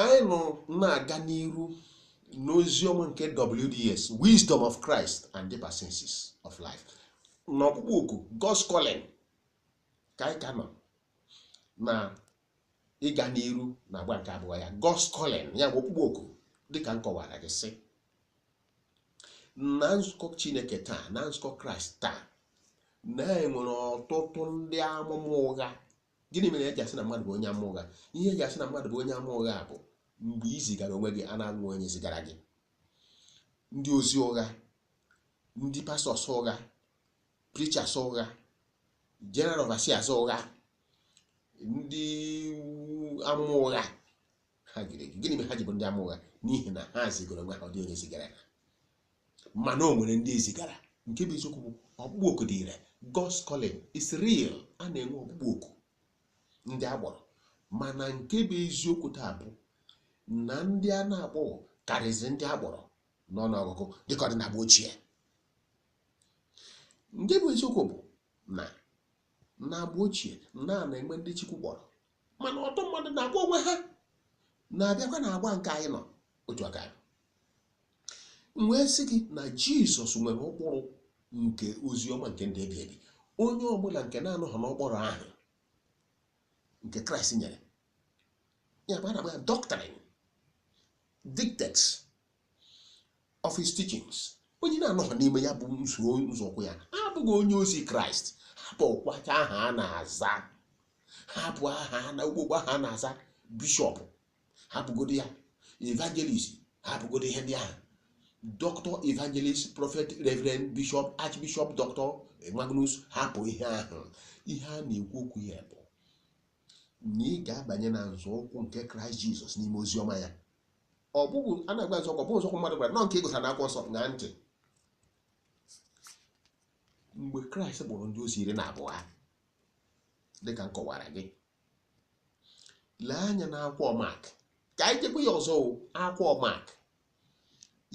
Anyị nọ na-aga n'iru n'oziọma nke WDS, Wisdom of Christ and Deeper Senses of Life, n'ọkpụkpọ oku God's Calling, ka anyị ka nọ na ịga n'iru na agba nke abụọ ya. God's Calling ya bụ ọkpụkpọ oku, dịka m kọwara gị sị na nzukọ Chineke taa, na nzukọ Kraịst taa, na enwere ọtụtụ ndị amụma ụgha. Gịnị mere eji asị na mmadụ bụ onye ama ụgha? Ihe eji asị na mmadụ bụ onye ama ụgha bụ mgbe ị zigara onwe gị, a na-anwụ onye zigara gị. Ndị ozi ụgha, ndị pastọs ụgha, preachers ụgha, general overseers ụgha, ndị amụma ụgha, ha gịrị gị. Gịnị mere ha ji bụ ndị ama ụgha? N'ihi na ha zigara onwe ha, ọ dị onye zigara ha. Mana o nwere ndị ezigara. Nke bụ eziokwu bụ ọkpụkpọ oku dị ire. God's calling is real. A na-enwe ọkpụkpọ oku ndị agbọrọ, mana nke bụ eziokwu taa bụ na ndị a na-akpọ karịzị ndị agbọrọ n'ọnụọgụgụ dịka ọ dị n'agba ochie. Nke bụ eziokwu bụ na n'agba ochie na na-enwe ndị Chukwu kpọrọ, mana ọtụ mmadụ na-akpọ onwe ha na-abịakwa na agba nke anyị nọ otu aka. M wee sị gị na Jizọs nwere ụkpụrụ nke oziọma nke ndị ebi ebi. Onye ọbụla nke na-anọghị n'ụkpụrụ ahụ nke Kraịst nyere ya bụ a na-akpọ ya doctrine, dictates of his teachings. Onye na-anọghị n'ime ya bụ usoro nzọụkwụ ya abụghị onye ozi Kraịst. Hapụ ọkwacha aha a na-aza, hapụ aha na ụgbọgba aha a na-aza bishọp, hapụgodo ya evangelist, hapụgodo ihe ndị ahụ, doctor, evangelist, prophet, reverend, bishop, archbishop, doctor Magnus, hapụ ihe ahụ. Ihe a na-ekwu okwu ya bụ na ị ga-abanye na nzọụkwụ nke Kraịst Jizọs n'ime ozi ọma ya. Ọ bụghị a na-agba nzọụkwụ, ọ bụghị nzọụkwụ mmadụ gwara nọ nke ị gụtara n'akwụkwọ nsọ. Na ntị, mgbe Kraịst kpọrọ ndị ozi 12, dịka m kọwara gị, lee anya n'akwụkwọ Mak, ka anyị jekwa ya ọzọ. Akwụkwọ Mak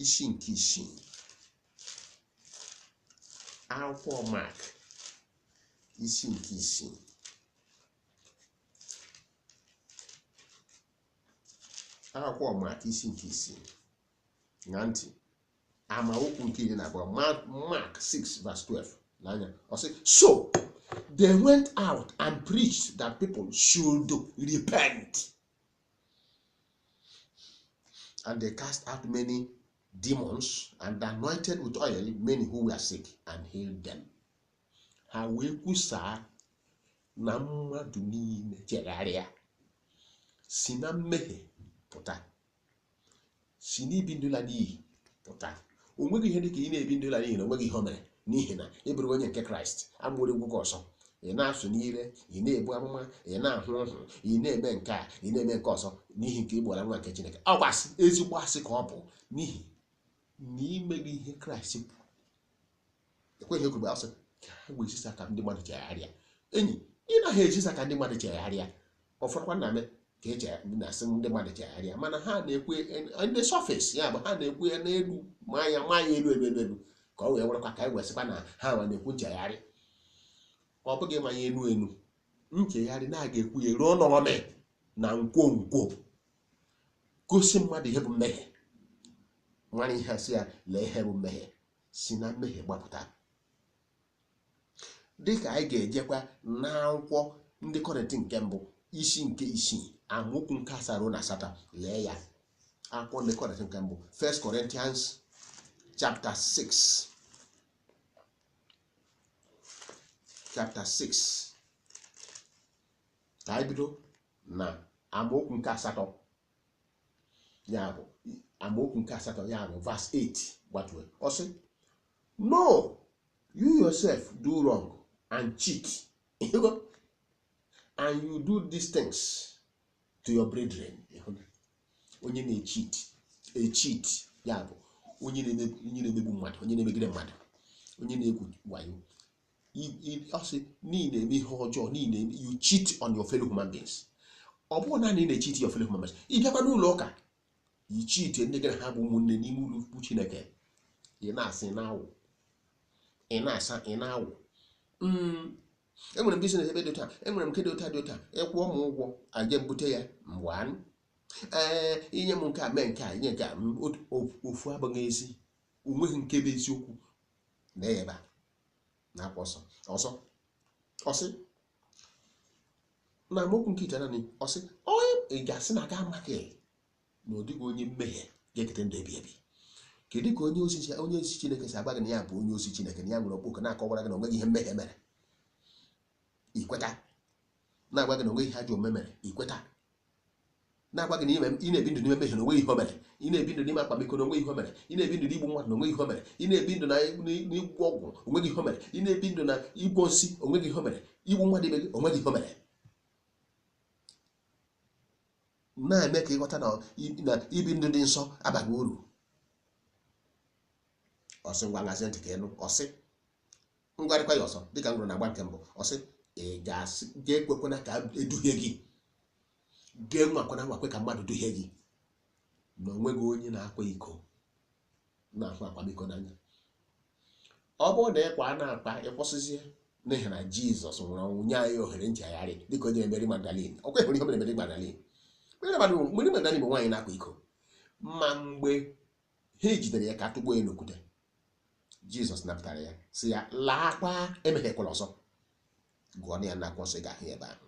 isi nke 6, akwụkwọ Mak isi nke 6, akwụkwọ Mak isi nke 6, na ntị, amaokwu nke 12, Mark 6 verse 12. N'anya ọ sị, so they went out and preached that people should repent, and they cast out many demons and anointed with oil many who were sick and healed them. Ha wee kwusaa na mmadụ niile chegharịa, si na mmehie pụta, si n'ibi ndụ la n'iyi pụta. O nweghị ihe dịka ị na-ebi ndụ la n'ihi na o nweghị ihe o mere, n'ihi na ị bụrụ onye nke Kraịst, amụrụ egwu gị ọzọ, ị na-asụ n'ire, ị na-ebu amụma, ị na-ahụ ọhụ, ị na-eme nke a, ị na-eme nke ọzọ, n'ihi nke ị gbara nwa nke Chineke. Ọ kwasị ezigbo asị ka ọ bụ, n'ihi na imeghị ihe Kraịst kwuru. Ekweghị ekwuru asị ka ha wee zisa ka ndị mmadụ chegharịa. Enyi, ị naghị ezisa ka ndị mmadụ chegharịa. Ụfọdụkwa na ame ka eche na-asị ndị mmadụ chegharịa, mana ha na-ekwe ndị sọfis, ya bụ ha na-ekwe ya n'elu ma ya elu elu elu elu, ka ọ wee werekwa ka e wesịkwa na ha nwa na-ekwu nchegharị. Ọ bụghị ịmanye elu elu nchegharị na-aga ekwu ya ruo n'ọmị na nkwonkwo, gosi mmadụ ihe bụ mmehie, nwara ihe asị ya lee ihe bụ mmehie, si na mmehie gbapụta. Dịka anyị ga-ejekwa n'akwụkwọ ndị Kọrịntị nke mbụ isi nke 6 amaokwu nke 7 ruo na 8, lee ya. Akwụkwọ ndị Kọrịntị nke mbụ, 1 Corinthians chapter 6, chapter 6, ka anyị bido na amaokwu nke 8, ya bụ amaokwu nke 8, ya bụ verse 8 gbatue. Ọ sị, no, you yourself do wrong and cheat, and you do these things to your brethren. Onye na-echeat, echeat, ya bụ onye na-emegbu mmadụ, onye na-emegide mmadụ, onye na-egwu wayo. Ọ sị n'ihi na-eme ihe ọjọọ, n'ihi na you cheat on your fellow human beings. Ọ bụghị naanị ị na-echeat your fellow human beings, ị bịakwa n'ụlọ ụka, i cheat ndị gị na ha bụ ụmụnne n'ime ụlọ ukwu Chineke. Ị na-asị na-awụ, ị na-asa, ị na-awụ. Enwere m business ebe dị ụta, enwere m nke dị ụta dị ụta, ịkwụọ m ụgwọ aje mbute ya mgbe Ee, inye m nke a mee nke a, inye nke a ofu abụghị ezi, onweghị nke bụ eziokwu. Na ebe a na-akwa ọsọ ọsọ ọsị na amaokwu nke itenaanị, ọsị onye ị ga-asị na aga amaghị na ọ dịghị onye mmehie ga-eketa ndụ ebi ebi. Kedu ka onye ozi Chineke si agwa gị na ya bụ onye ozi Chineke, na ya nwere okpoko na-akọwara gị na onweghị ihe mmehie mere, ikweta? Na-agwa gị na onweghị ihe ajọ omume mere, ikweta? Na-agwa gị na ị na-ebi ndụ n'ime mmehie na onweghị ihe o mere, ị na-ebi ndụ n'ime akwamiko na onweghị ihe o mere, ị na-ebi ndụ n'igbu mmadụ na onweghị ihe o mere, ị na-ebi ndụ na n'ịgwọ ọgwụ onweghị ihe o mere, ị na-ebi ndụ na ịgwọ nsị onweghị ihe o mere, igbu mmadụ ibe gị onweghị ihe o mere. Na-eme ka ịghọta na ibi ndụ dị nsọ abaghị uru. Ọsị ngwa ngazi ntị ka ịnụ. Ọsị ngwarịkwa ya ọzọ dịka m gụrụ na agba nke mbụ. Ọsị ị ga-asị ga-ekwekwana ka eduhie gị, ga-enwakwana nwakwe ka mmadụ duhie gị, na onweghị onye na-akwa iko na-ahụ akwamiko n'anya. Ọ bụrụ na ịkwa na-akpa ịkwụsịzie, n'ihi na Jizọs nwụrụ ọnwụ nye anyị ohere nchegharị dịka onye Mary Magdalene. Ọkwa ịhụrụ ihe mere Mary Magdalene? Mary Magdalene bụ nwaanyị na-akwa iko, ma mgbe ha ejidere ya ka a tụgbuo ya n'okwute, Jizọs napụtara ya si ya laakwa, emeghekwala ọzọ. Gụọ na ya n'akwụkwọ nsọ, ị ga-ahụ ya ebe ahụ.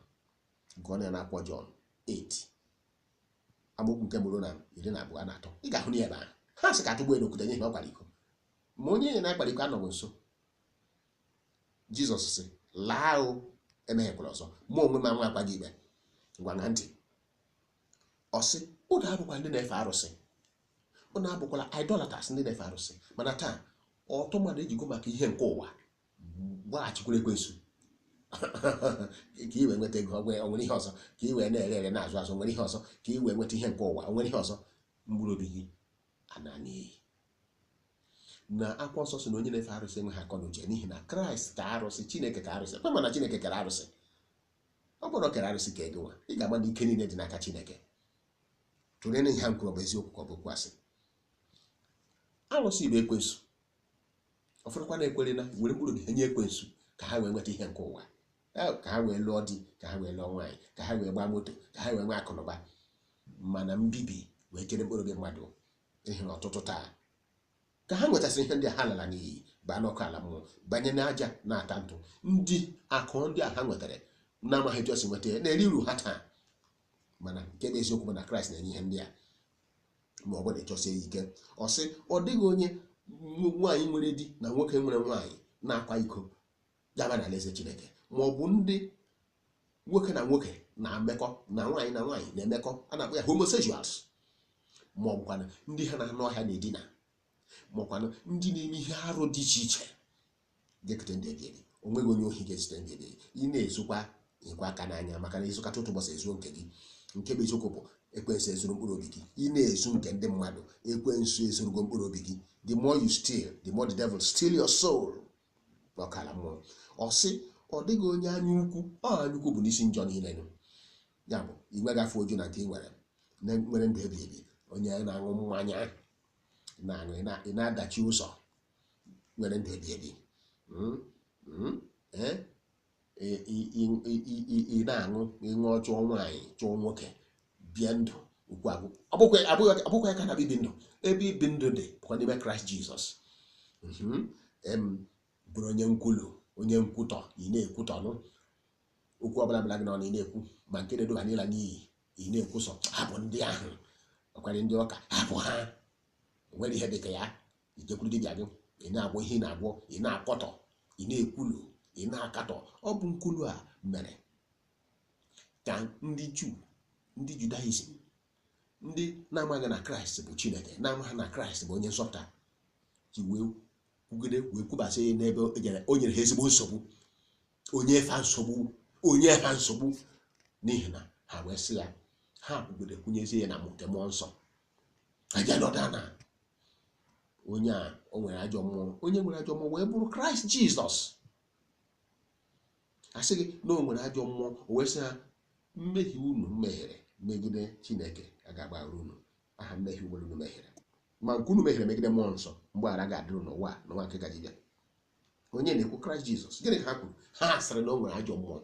Gụọ na ya n'akwụkwọ Jọn 8 amaokwu nke mbụ na 23 na 3, ị ga-ahụ ya ebe ahụ. Ha sị ka atụgbuo ya n'okwute n'ihi na ọ kwara iko, ma onye ya na-akpara iko anọghị nso. Jizọs sị laa o, emeghekwala ọzọ, mụ onwe m anwa akwa gị ikpe. Ngwa na ntị. Ọ sị unu abụkwa ndị na-efe arụsị, unu abụkwala idolaters, ndị na-efe arụsị. Mana taa ọtụ mmadụ ejigo maka ihe nke ụwa gbaghachikwuru ekwensu ka i wee nweta ego, o nwere ihe ọzọ, ka i wee na-ere ere na-azụ azụ, nwere ihe ọzọ, ka i wee nweta ihe nke ụwa, o nwere ihe ọzọ. Mkpụrụ obi gị ana n'iyi. Na akwụkwọ nsọ sị na onye na-efe arụsị enweghị akọ na uche, n'ihi na Kraịst ka arụsị, Chineke ka arụsị. Kwe mana Chineke kere arụsị. Ọ bụrụ na ọ kere arụsị ka ego nwa, ị ga-agba na ike niile dị n'aka Chineke. Tụlee na ihe ha kwuru ọ bụ eziokwu ka ọ bụ okwu asị. Arụsị bụ ekwensu. Ụfọdụkwa na-ekwere na were mkpụrụ obi ha nye ekwensu ka ha wee nweta ihe nke ụwa, ka ha wee lụọ di, ka ha wee lụọ nwaanyị, ka ha wee gbaa moto, ka ha wee nwee akụ na ụba. Mana mbibi wee chere mkpụrụ obi mmadụ. Ihe na ọtụtụ taa ka ha nwetasịrị ihe ndị a, ha lara n'iyi, baa n'ọkụ ala mmụọ, banye n'aja na-ata ntụ. Ndị akụ ndị a ha nwetara na-amaghị etu o si nweta ya na-eri uru ha taa. Mana nke bụ eziokwu bụ na Kraịst na-enye ihe ndị a, ma ọ bụ na ịchọsie ya ike. Ọ sị ọ dịghị onye nwaanyị nwere di na nwoke nwere nwaanyị na-akwa iko gaba n'alaeze Chineke, ma ọ bụ ndị nwoke na nwoke na-emekọ na nwaanyị na nwaanyị na-emekọ, a na-akpọ ya homosexuals, ma ọ bụkwanụ ndị ha na-anụ ọhịa na-edina, ma ọkwanụ ndị na-eme ihe arụ dị iche iche ga-ekete ndị ebi ebi. O nweghị onye ohi ga-ezute ndị ebi ebi. Ị na-ezukwa ịkwa aka n'anya, maka na ịzụkata otu ụbọchị ezuo nke gị. Nke bụ eziokwu bụ ekwensu ezuru mkpụrụ obi gị. Ị na-ezu nke ndị mmadụ, ekwensu ezurugo mkpụrụ obi gị. The more you steal, the more the devil steal your soul. N'ọkala mmụọ. Ọ sị ọ dịghị onye anya ukwu. Ọ anya ukwu bụ n'isi njọ niile. Ya bụ ị nweghị afọ oju na nke ị nwere nwere ndụ ebi ebi. Onye na-aṅụ mmanya na-aṅụ, ị na-adachi ụzọ nwere ndụ ebi ebi. Ị na-aṅụ, ịṅụọ chụọ nwaanyị chụọ nwoke, bie ndụ ukwu agwụ. Ọ bụkwa ya ka na ibi ndụ. Ebe ibi ndụ dị bụkwa n'ime Kraịst Jizọs. Bụrụ onye nkwulu, onye nkwutọ, ị na-ekwutọnụ okwu ọbụla bụla gị n'ọnụ, ị na-ekwu ma nke na-eduba n'ịla n'iyi, ị na-ekwusọ hapụ ndị ahụ, ọkwarị ndị ọka, hapụ ha, nwere ihe dị ka ya. Ijekwuru dibịa gị, ị na-agwọ ihe ị na-agwọ, ị na-akọtọ, ị na-ekwulu, ị na-akatọ. Ọ bụ nkwulu a mere ka ndị Juu, ndị Judaism, ndị na-amaghị na Kraịst bụ Chineke, na-amaghị na Kraịst bụ onye nzọpụta, ji wee kwugide wee kwubasị ya n'ebe o nyere ha ezigbo nsogbu, onye ha nsogbu, onye ha nsogbu, n'ihi na ha wee sị ya, ha kwugide kwunyezie ya na nke mmụọ nsọ. Aja nọda na onye a o nwere ajọ mmụọ, onye nwere ajọ mmụọ wee bụrụ Kraịst Jizọs. A sị gị na o nwere ajọ mmụọ, o wee sị ha mmehie unu mehiere megide Chineke a ga-agbaghara unu, aha mmehie unu mehiere, ma nke unu mehiere megide mmụọ nsọ, mgbaghara ga-adịrị n'ụwa n'ụwa nke gaji bịa. Onye na-ekwu Kraịst Jizọs. Gịnị ka ha kwuru? Ha sịrị na o nwere ajọ mmụọ.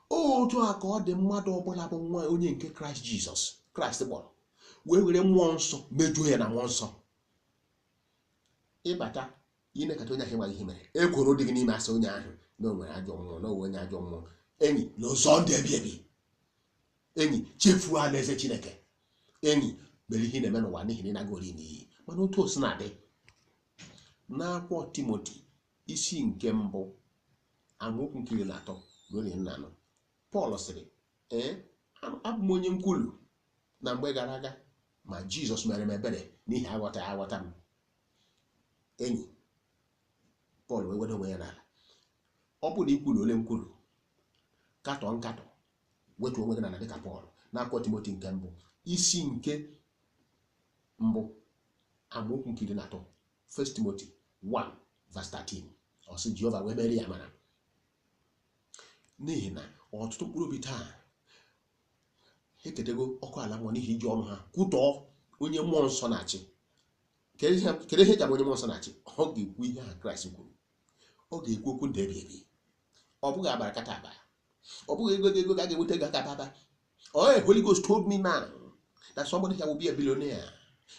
Otu a ka ọ dị mmadụ ọbụla bụ nwa onye nke Kraịst Jizọs. Kraịst kpọrọ wee were mmụọ nsọ mejuo ya na mmụọ nsọ. Ịbata inekata onye ahụ ịnwaghị ihe mere ekworo dị gị n'ime asị onye ahụ na o nwere ajọ mmụọ, na o nwere onye ajọ mmụọ. Enyi, n'ụzọ ndụ ebi ebi, enyi, chefuo alaeze Chineke. Enyi, mere ihe ị na-eme n'ụwa n'ihi na ị naghị ori n'iyi. Mana otu o si na-adị, n'akwụkwọ Timoti isi nke mbụ amaokwu nke 13 ruo 14, Pọl sịrị, ee, abụ m onye nkwulu na mgbe gara aga, ma Jizọs mere m ebere n'ihi aghọta aghọta m. Enyi, Pọl wee weda onwe ya n'ala. Ọ bụrụ na ikwulu ole nkwulu, katọ nkatọ, wetuo onwe gị n'ala dịka Pọl. N'akwụkwọ Timoti nke mbụ isi nke mbụ amaokwu nke 13, 1 Timothy 1 verse 13, ọ sị Jehova wee mere ya amara, n'ihi na ọtụtụ mkpụrụ obi taa eketego ọkụ ala mmụọ n'ihi iji ọnụ ha kwutọọ onye mmụọ nsọ na-achị. Kedu ihe eji ama onye mmụọ nsọ na-achị? Ọ ga-ekwu ihe ahụ Kraịst kwuru, ọ ga-ekwu okwu ndụ ebi ebi. Ọ bụghị abara kata aba, ọ bụghị ego ego ga ga-enweta ego aka aba. Oh, Holy Ghost told me now that somebody here will be a billionaire.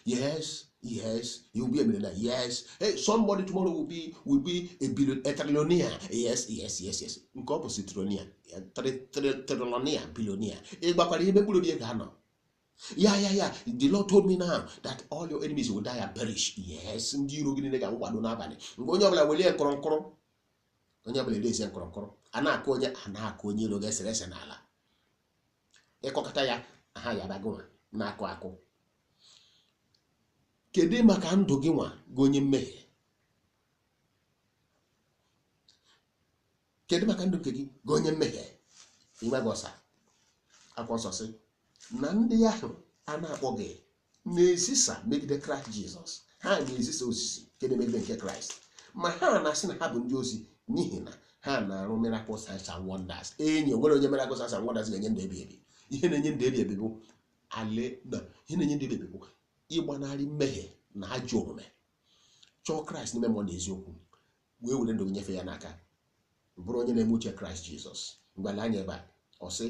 Yes, yes, he will be a millionaire. Yes, hey, somebody tomorrow will be a billion, a trillionaire. Yes, yes, yes, yes. Nke ọ bụ si trillionaire, trillionaire, billionaire. Ị gbakwara ebe mkpụrụ obi ga-anọ. Yeah. The Lord told me now that all your enemies will die and perish. Yes, ndị iro gị niile ga-anwụkwado n'abalị. Mgbe onye ọbụla welie nkụrụnkụrụ, onye ọbụla erezi nkụrụnkụrụ, a na-akụ onye a na-akụ onye iro ga-esere ese n'ala. Ịkọkọta ya, aha ya abago nwa na-akụ akụ. Kedu maka ndụ gị nwa gị onye mmehie? Kedu maka ndụ nke gị gị onye mmehie? Inwe gị ọsa. Akwụkwọ nsọ sị na ndị ahụ a na-akpọ gị na-ezisa megide Kraịst Jizọs. Ha na-ezisa ozizi nke na-emegide nke Kraịst, ma ha na-asị na ha bụ ndị ozi n'ihi na ha na-arụ miracle signs and wonders. Enyi, onwere onye miracle signs and wonders ga-enye ndụ ebi ebi. Ihe na-enye ndụ ebi ebi bụ ale na ihe na-enye ndụ ebi ebi bụ ịgbanarị mmehie na ajọ omume, chọọ Kraịst n'ime mmụọ na eziokwu, wee were ndụ gị nyefee ya n'aka, bụrụ onye na-eme uche Kraịst Jizọs. Mgbale anya ebe a, ọ sị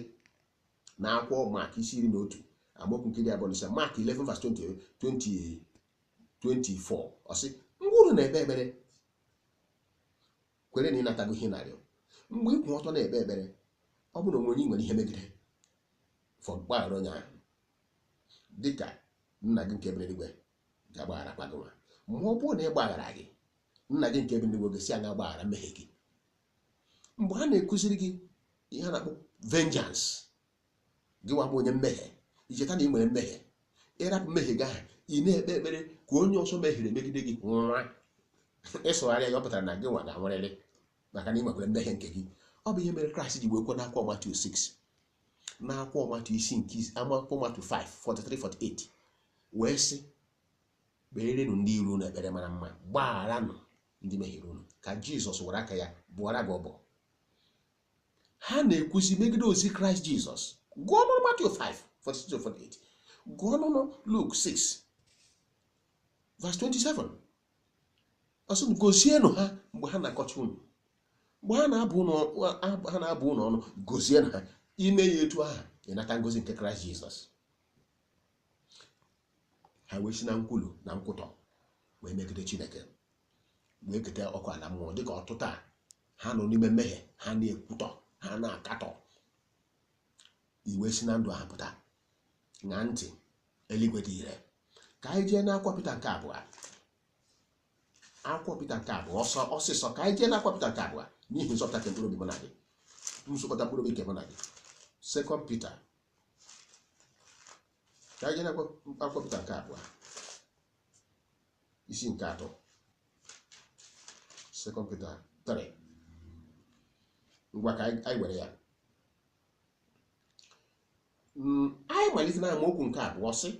na akwụkwọ Mak isi 11 amaokwu nke 25, Mak 11 verse 20 20 24, ọ sị ngwa unu na-ekpe ekpere, kwere na ịnatago ihe narịọ. Mgbe ị kwụ ọtọ na-ekpe ekpere, ọ bụrụ na onwe onye nwere ihe megide, fọ gbaghara onye ahụ dịka nna gị nke bi n'eluigwe ga-agbagharakwa gị nwa. Ma ọ bụrụ na ị gbaghara gị, nna gị nke bi n'eluigwe ga-esi anya gbaghara mmehie gị. Mgbe a na-ekụziri gị ihe a na-akpọ vengeance, gị nwa bụ onye mmehie, icheta na ị nwere mmehie, ịrapụ mmehie gị ahụ, ị na-ekpe ekpere ka onye ọzọ mehiere megide gị nwa. Ịsụgharịa ya, ọ pụtara na gị nwa ga-anwụrịrị maka na ị nwekwara mmehie nke gị. Ọ bụ ihe mere Kraịst ji wee kwuo n'akwụkwọ Matiu 6, n'akwụkwọ Matiu isi nke amakwụkwọ Matiu 5 43 48, wee sị kpeerenụ ndị iro unu ekpere mara mma, gbagharanụ ndị mehiere unu, ka Jizọs were aka ya bụọra gị ọbọ. Ha na-ekwuzi megide ozi Kraịst Jizọs. Gụọ nụnụ Matiu 5 46 48, gụọ nụnụ Luke 6 verse 27. Ọ sị gozienụ ha mgbe ha na-akọcha unu, mgbe ha na-abụ unu ọnụ, gozienụ ha. Ime ya etu ahụ, ịnata ngozi nke Kraịst Jizọs. Ha wee si na nkwulu na nkwutọ wee megide Chineke, wee keta ọkụ ala mmụọ. Dịka ọtụtụ a ha nọ n'ime mmehie, ha na-ekwutọ, ha na-akatọ, iwe si na ndụ ha pụta. Ṅaa ntị, eluigwe dị ire. Ka anyị jee n'akwụkwọ Pita nke abụọ, akwụkwọ Pita nke abụọ, ọsọ ọsịsọ, ka anyị jee n'akwụkwọ Pita nke abụọ n'ihi nzọpụta nke mkpụrụ obi mụ na gị, nzọpụta mkpụrụ obi nke mụ na gị. Second Peter, ka anyị jee n'akwụkwọ Pita nke abụọ isi nke atọ, Second Peter 3. Ngwa, ka anyị were ya. Anyị malite na amaokwu nke abụọ, sị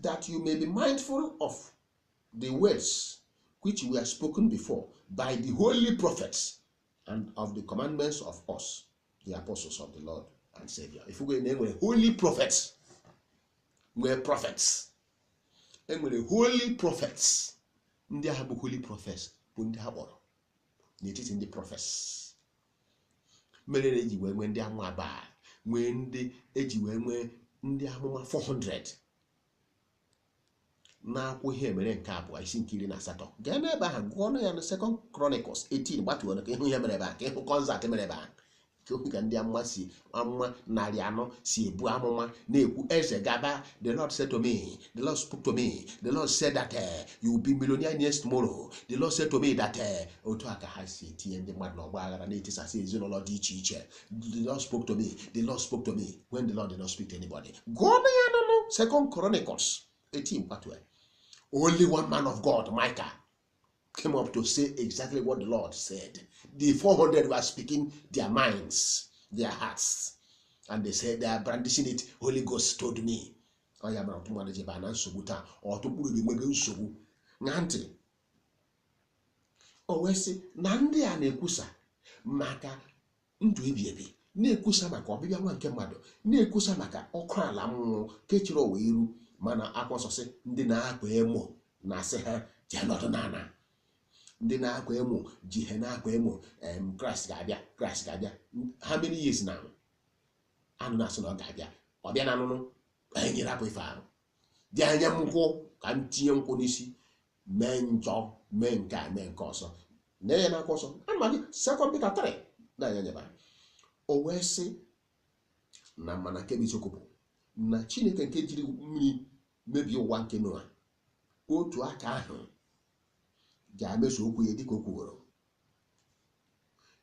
that you may be mindful of the words which were spoken before by the holy prophets and of the commandments of us, the apostles of the Lord and Savior. If we go, enwere holy prophets, nwee prophets, enwere holy prophets. Ndị agha bụ holy prophets bụ ndị ha kpọrọ n'etiti ndị prophets mere na eji wee nwee ndị amụma Baal, nwee ndị eji wee nwee Ndị amụma 400 na-akwụ ihe mere nke abụọ isi nke 18. Gaa n'ebe ahụ gụọ ọnụ ya na Second Chronicles 18, gbatuo ka ịhụ ihe mere ebe ahụ, ka ịhụ concert mere ebe ahụ, ka ịhụ ka ndị amụma si amụma 400 si ebu amụma na-ekwu eze gaba. The Lord said to me, the Lord spoke to me, the Lord said that you will be millionaire next tomorrow. The Lord said to me that otu a ka ha si etinye ndị mmadụ n'ọgba aghara na-etisasị ezinụlọ dị iche iche. The Lord spoke to me, the Lord spoke to me, when the Lord did not speak to anybody. Gụọ ọnụ ya nụnụ Second Chronicles 18 gbatuo. Only one man of God, Micah, came up to say exactly what the Lord said. The 400 were speaking their minds, their hearts. And they said they are brandishing it. Holy Ghost told me. Ọ ya mere ọtụtụ mmadụ ji baa na nsogbu taa. Ọtụtụ mkpụrụ obi nwego nsogbu. Ṅaa ntị. O wee sị na ndị a na-ekwusa maka ndụ ebi ebi, na-ekwusa maka ọbịbịa nwa nke mmadụ, na-ekwusa maka ọkụ ala mmụọ nke chere ụwa iru. Mana akwụkwọ nsọ sị ndị na-akwa emo na-asị ha jee nọdụ n'ala. Ndị na-akwa emo ji ihe na-akwa emo, Kraịst ga-abịa, Kraịst ga-abịa. How many years now? Anụ na-asị na ọ ga-abịa, ọ bịa na anụnụ anyị nyere apụ ife ahụ dị anya nkwụ ka m tinye nkwụ n'isi mee njọ mee nke a mee nke ọzọ. Nee ya n'akwụkwọ nsọ ana m gị Second Peter 3 na-anya nyeba. O wee sị na mana nke bụ isiokwu bụ na Chineke nke jiri mmiri mebie ụwa nke Noa, otu aka ahụ ga-emezu okwu ya dịka o kwuworo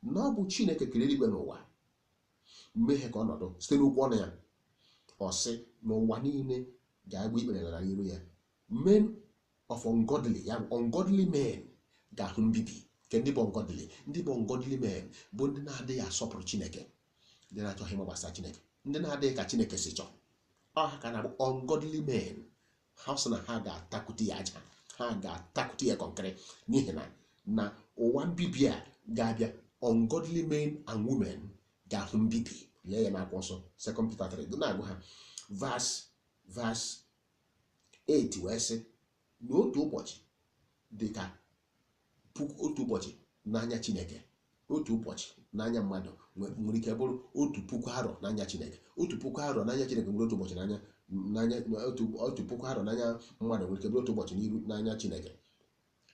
na ọ bụ Chineke kere eluigwe n'ụwa, mmehie ka ọnọdụ site n'okwu ọnụ ya. Ọ sị na ụwa niile ga-agba ikpere n'ala n'iru ya. Men of ungodly, ya bụ ungodly men, ga-ahụ mbibi nke ndị bụ ungodly. Ndị bụ ungodly men bụ ndị na-adịghị asọpụrụ Chineke, ndị na-achọghị ịma gbasara Chineke, ndị na-adịghị ka Chineke si chọọ. Ọ ha ka na-abụ ungodly men. Ha sị na ha ga-atakwute ya aja, ha ga-atakwute ya kọnkịrị, n'ihi na ụwa mbibi a ga-abịa. Ungodly men and women ga-ahụ mbibi. Lee ya n'akwụkwọ nsọ Second Peter 3, na-agụ ha verse 8 wee sị na otu ụbọchị dị ka puku otu ụbọchị n'anya Chineke, otu ụbọchị n'anya mmadụ nwere ike bụrụ 1000 arọ n'anya Chineke. 1000 arọ n'anya Chineke nwere otu ụbọchị n'anya 1000 arọ n'anya mmadụ nwere ike bụrụ otu ụbọchị n'iru n'anya Chineke.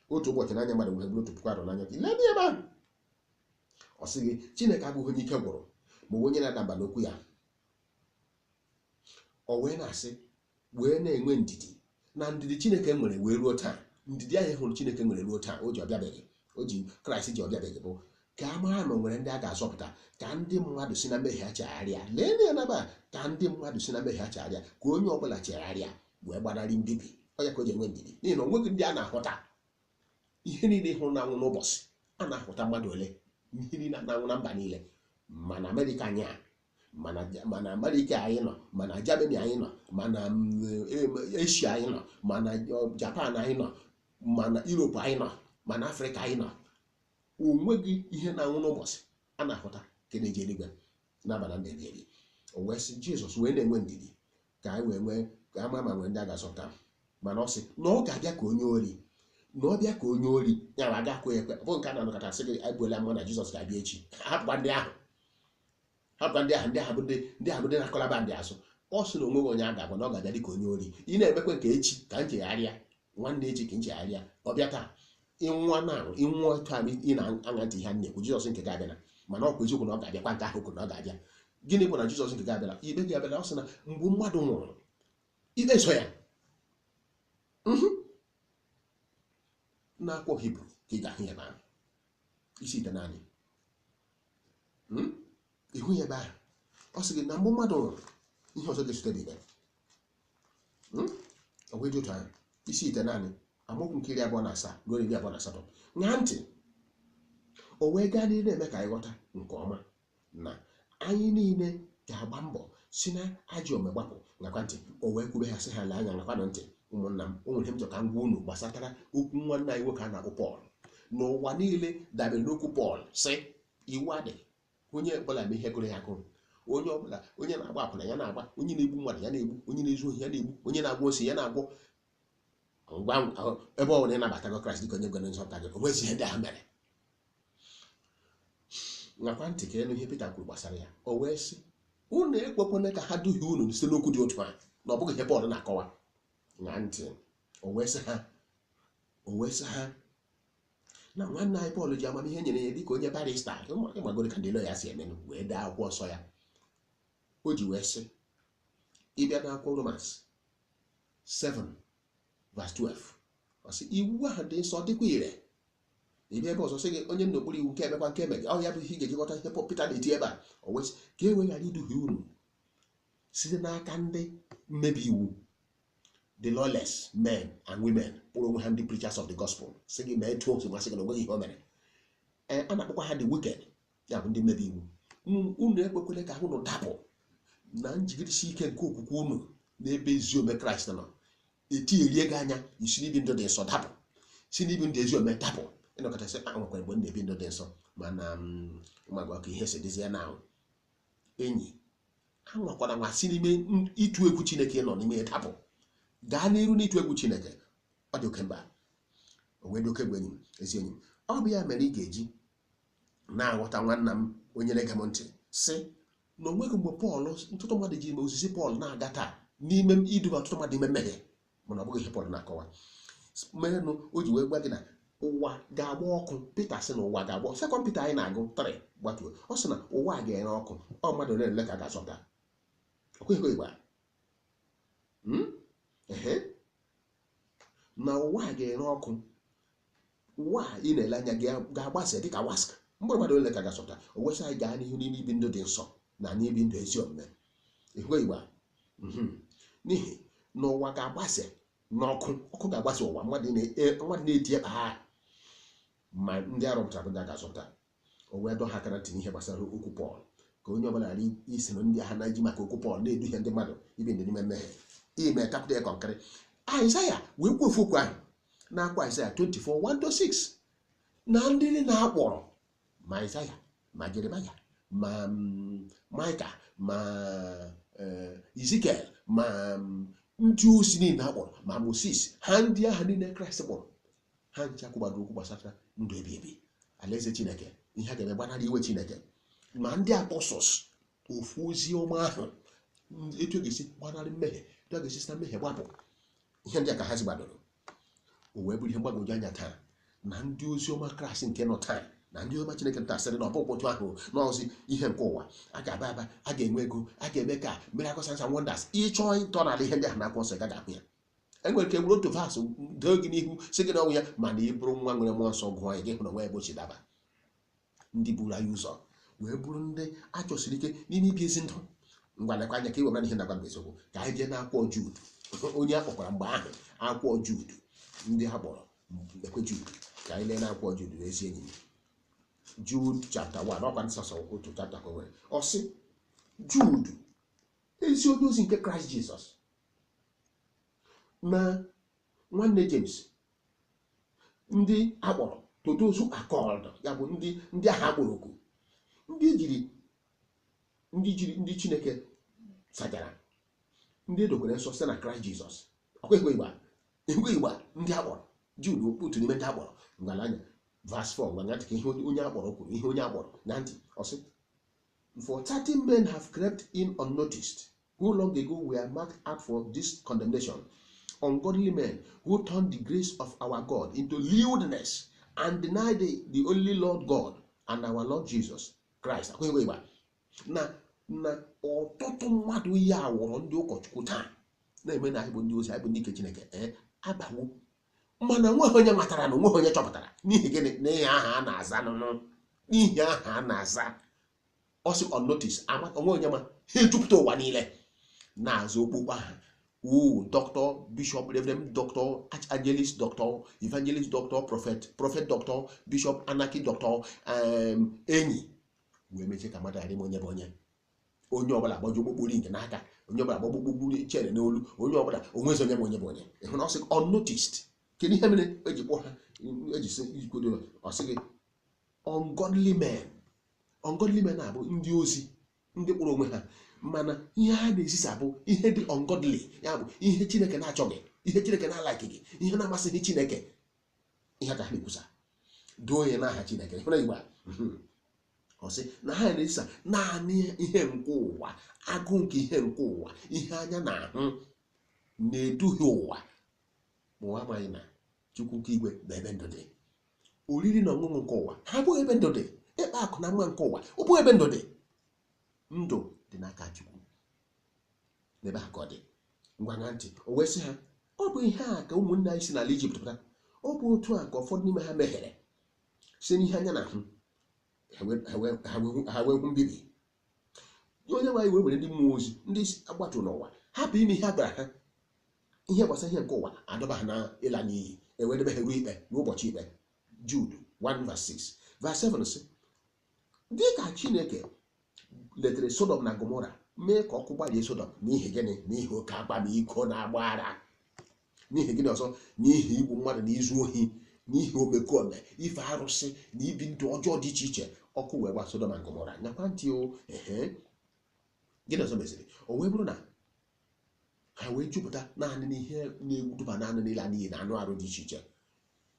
Otu ụbọchị n'anya mmadụ nwere bụrụ 1000 arọ n'anya Chineke. Lee ebe ahụ. Ọ sị gị Chineke abụghị onye ike gwụrụ ma onye na-ada mba n'okwu ya. O wee na-asị wee na-enwe ndidi na ndidi Chineke nwere wee ruo taa. Ndidi anyị hụrụ Chineke nwere ruo taa, o ji ọbịabeghị, o ji Kraịst ji ọbịabeghị bụ ka a mara ma nwere ndị a ga-azọpụta, ka ndị mmadụ si na mmehie chegharịa. Lee ya n'ebe a, ka ndị mmadụ si na mmehie chegharịa, ka onye ọbụla chegharịa wee gbanarị mbibi. Ọ ya ka o ji enwe ndidi, n'ihi na o nweghị ndị a na-ahụta. Ihe niile hụrụ na-anwụ n'ụbọchị a na-ahụta mmadụ ole, ihe niile na-anwụ na mba niile, mana Amerịka anyị a, mana Amerịka anyị nọ, mana Germany anyị nọ, mana Asia anyị nọ, mana Japan anyị nọ, mana Europe anyị nọ, mana Afrịka anyị nọ. O nweghị ihe na-anwụ n'ụbọchị a na-ahụta nke na-eji eluigwe na-aba na ndụ ebi ebi. O wee sị Jizọs wee na-enwe ndidi ka anyị wee nwee ka ama ma nwee ndị a ga-azọpụta. Mana ọ sị na ọ ga-abịa ka onye ori, na ọ bịa ka onye ori ya ma aga akwa ekwe. Ọ bụ nke a na-anọkọta sị gị ebuola mma na Jizọs ga-abịa echi. Hapụkwa ndị ahụ, hapụkwa ndị ahụ, ndị ahụ bụ ndị ahụ bụ ndị na-akọlaba ndị azụ. Ọ sị na onweghị onye a ga-agwa na ọ ga-abịa dịka onye ori. Ị na-emekwe nke echi ka nchegharịa, nwanne echi ka nchegharịa, ọ bịa taa ịnwụọ na ịnwụọ taa ị na-aṅa ntị ihe a na-ekwu. Jizọs nke ga-abịa, mana ọ kwa eziokwu na ọ ga-abịakwa nke ahụ kwuru na ọ ga-abịa. Gịnị bụ na Jizọs nke ga-abịala? Ikpe ga-abịala. Ọ sị na mgbe mmadụ nwụrụ ikpe so ya. N'akwụkwọ Hibru ka ị ga-ahụ ya ebe ahụ, isi ite naanị ịhụ ya ebe ahụ. Ọ sị gị na mgbe mmadụ nwụrụ ihe ọzọ ga-esote bụ ikpe. Ọ bụ dị otu ahụ, isi ite naanị amaokwu nke 27 ruo 28. Ṅaa ntị. O wee gaa n'ihu na-eme ka anyị ghọta nke ọma na anyị niile ga-agba mbọ si na ajọ omume gbapụ. Nakwa ntị. O wee kwube ha sị ha lee anya, nakwanụ ntị ụmụnna m, o nwere ihe m chọrọ ka m gwa unu gbasatara okwu nwanne anyị nwoke a na-akpọ Pọl. N'ụwa niile dabere n'okwu Pọl sị iwu adịghị, onye ọbụla mee ihe gụrụ ya agụrụ, onye ọbụla onye na-agba akwụna ya na-agba, onye na-egbu mmadụ ya na-egbu, onye na-ezu ohi ya na-egbu, onye na-agwọ osi ya na-agwọ. Ngwa ebe ọ bụla ị nabatago Kraịst dịka onye gwere nzọpụta gị, o nwezi ihe ndị ahụ mere. Nakwa ntị ka elu ihe Pita kwuru gbasara ya. O wee sị Unu ekwekwana ka ha duhie unu site n'okwu dị otu a, na ọ bụghị ihe Pọl na-akọwa. Na ntị, o wee sị ha na nwanne anyị Pọl ji amamihe nyere ya dịka onye barista, ịmagoro ka ndị lọya si emenụ, wee dee akwụkwọ nsọ ya. O ji wee sị, ịbịa n'akwụkwọ Romans 7 verse 12, ọ sị iwu ahụ dị nsọ dịkwa ire. Ịbịa ebe ọzọ sị gị onye n'okpuru iwu nke emekwa nke eme gị, ọ ya bụ ihe ị ga-ejikọta ihe Pita na-eti ebe a. O wee sị ka e wee ghara iduhie unu site n'aka ndị mmebi iwu, the lawless men and women kpụrụ onwe ha ndị preachers of the gospel, sị gị mee etu o si masị gị na onweghị ihe o mere. Ee, a na-akpọkwa ha the wicked, ya bụ ndị mmebi iwu. Unu ekwekwele ka unu dapụ na njigidesi ike nke okwukwe unu n'ebe ezi ome Kraịst nọ. Etigherie gị anya isi n'ibi ndụ dị nsọ dapụ, si n'ibi ndụ ezi ome dapụ. Ịnọkọta sị, a nwekwara mgbe m na-ebi ndụ dị nsọ, mana magwa ka ihe si dịzie na ahụ. Enyi, a nwakwara nwa si n'ime ịtụ egwu Chineke nọ n'ime ya dapụ, gaa n'iru n'ịtụ egwu Chineke. Ọ dị oke mkpa, o wee dị oke egwu enyi m, ezi enyi m. Ọ bụ ya mere ị ga-eji na-aghọta nwanna m onye na-ege m ntị sị na onweghị mgbe Pọl, ọtụtụ mmadụ ji ozizi Pọl na-aga taa n'ime iduba ọtụtụ mmadụ ime mmehie, mana ọ bụghị ihe Pọl na-akọwa. Merenụ o ji wee gwa gị na ụwa ga-agba ọkụ. Pita sị na ụwa ga-agba ọkụ. Sekọnd Pita anyị na-agụ 3 gbatuo, ọ sị na ụwa ga-ere ọkụ, ọ mmadụ ole ole ka ga-azọpụta. Ọkweghị Igbo na ụwa ga-ere ọkụ, ụwa ị na-ele anya ga-agbasa dịka wask, mkpụrụ mmadụ ole ka ga-azọpụta. O wesị anyị gaa n'ihu n'ime ibi ndụ dị nsọ na n'ibi ndụ ezi omume. Ịhụ Igbo n'ihi na ụwa ga-agbasa n'ọkụ, ọkụ ga-agbasa ụwa, mmadụ na-eti ebe ha, ma ndị arọpụtara bụ ndị a ga-azọpụta. O wee dọ ha aka na ntị n'ihe gbasara okwu Pọl, ka onye ọbụla ghara isi na ndị agha na-eji maka okwu Pọl na-eduhie ndị mmadụ ibi ndụ n'ime mmehie, ime tapụta ya kọnkịrị. Aịzaya wee kwuo ofu okwu ahụ n'akwa Aịzaya 24:1-6 na ndị na-akpọrọ ma Aịzaya ma Jeremaya ma Maịka ma Izikiel ma ndị ozi niile akpọrọ ma Moses, ha ndị agha niile Kraịst kpọrọ, ha ncha kwụgbado okwu gbasara ndụ ebi ebi, alaeze Chineke, ihe a ga-eme gbanarị iwe Chineke. Ma ndị apọstọs ofu ozi ọma ahụ, etu a ga-esi gbanarị mmehie, etu a ga-esi site na mmehie gbapụ, ihe ndị a ka ha si gbadoro. O wee bụrụ ihe mgbagwoju anya taa na ndị ozi ọma Kraịst nke nọ taa na ndị ọma Chineke nta sịrị na ọ bụghị otu ahụ n'ọzi ihe nke ụwa, a ga-aba aba, a ga-enwe ego, a ga-eme ka miracles and wonders. Ịchọọ ịtọ n'ala ihe ndị ahụ na-akwụ nsọ, gaghị ahụ ya. Enwere ike were otu vaasụ doo gị n'ihu sị gị na ọnwụ ya, mana ị bụrụ nwa nwere mmụọ nsọ gụọ ya, gị hụ na onwe ebe o si daba. Ndị buru anyị ụzọ wee bụrụ ndị a chọsiri ike n'ime ibi ezi ndụ. Ngwa lekwa anya ka ị wemara ihe na-agwa m eziokwu. Ka anyị jee n'akwụkwọ Jude, onye a kpọkwara mgbe ahụ akwụkwọ Jude, ndị ha kpọrọ ekwe Jude. Ka anyị lee n'akwụkwọ Jude ezi enyi m, Jude chapter 1, ọkwa nsọsọ otu chapter ka o nwere. Ọ sị, Jude, ezi onye ozi nke Kraịst Jizọs na nwanne James, ndị akpọrọ to those who are called, ya bụ ndị ahụ akpọrọ oku, ndị jiri ndị Chineke sajara, ndị edokwere nsọ site na Kraịst Jizọs. Ọkwa ịhụ igba ndị akpọrọ Jude otu n'ime ndị akpọrọ. Ngwalanya verse 4, ngwa ntị ka ihe onye akpọrọ kwuru, ihe onye akpọrọ na ntị. Ọ sị, for 30 men have crept in unnoticed, who long ago were marked out for this condemnation, ungodly men who turned the grace of our God into lewdness and denied the only Lord God and our Lord Jesus Christ. Akwa igba na na ọtụtụ mmadụ ya awọrọ ndị ụkọchukwu taa na-eme na anyị bụ ndị ozi, anyị bụ ndị ike Chineke, abawo, mana onweghị onye matara na onweghị onye chọpụtara. N'ihi gịnị? N'ihi aha a na-aza nụnụ, n'ihi aha a na-aza. Ọ sị unnoticed, onwe onye ma ha ejupụta ụwa niile na-aza okpukpe aha. Doctor, bishop, reverend doctor, archangel doctor, evangelist doctor, prophet doctor, bishop, anarchy doctor, enyi wee mechie ka mmadụ ghara ime onye bụ onye. Onye ọbụla agbaji okpokporo ink n'aka, onye ọbụla agba okpokporo chere n'olu, onye ọbụla onwezi onye bụ onye bụ onye. Ịhụ na ọ sị unnoticed. Kedu ihe mere eji kpọọ ha, eji sị ikwodo? Ọ sị gị ungodly men. Ungodly men na-abụ ndị ozi, ndị kpọrọ onwe ha, mana ihe ha na-ezisa bụ ihe dị ungodly, ya bụ ihe Chineke na-achọghị, ihe Chineke na-alaikịghị, ihe na-amasịghị Chineke, ihe ka ha na-ekwusa. Doo ya n'aha Chineke. Ịhụna Igbo a? Ọ sị na ha na-ezisa naanị ihe nke ụwa, agụụ nke ihe nke ụwa, ihe anya na-ahụ na-eduhie ụwa. Ma ụwa amaghị na Chukwu nke igwe bụ ebe ndụ dị. Oriri na ọṅụṅụ nke ụwa ha abụghị ebe ndụ dị. Ịkpa akụ na mma nke ụwa ọ bụghị ebe ndụ dị. Ndụ dị n'aka Chukwu, n'ebe a ka ọ dị. Ngwa na ntị, o wee sị ha, ọ bụ ihe a ka ụmụnne anyị si n'ala Ijipt pụta. Ọ bụ otu a ka ụfọdụ n'ime ha mehiere site n'ihe anya na-ahụ, ha wee hụ mbibi. Onye nwe anyị wee were ndị mmụọ ozi ndị agbatụrụ n'ụwa hapụ ime ihe a gwara ha, ihe gbasara ihe nke ụwa adọba ha na ịla n'iyi, ewee debe ha ruo ikpe n'ụbọchị ikpe. Jude 1 verse 6 verse 7 sị, dị ka Chineke letere Sodom na Gomora mee ka ọkụ gbarie Sodom n'ihi gịnị? N'ihi oke akwamiko na-agba ara. N'ihi gịnị ọzọ? N'ihi igbu mmadụ na izu ohi, n'ihi omekome, ife arụsị na ibi ndụ ọjọọ dị iche iche. Ọkụ wee gba Sodom na Gomora. Nyakwa ntị o. Ehe, gịnị ọzọ meziri? O wee bụrụ na ha wee jupụta naanị n'ihe na-eduba naanị n'ịla n'iyi na anụ arụ dị iche iche.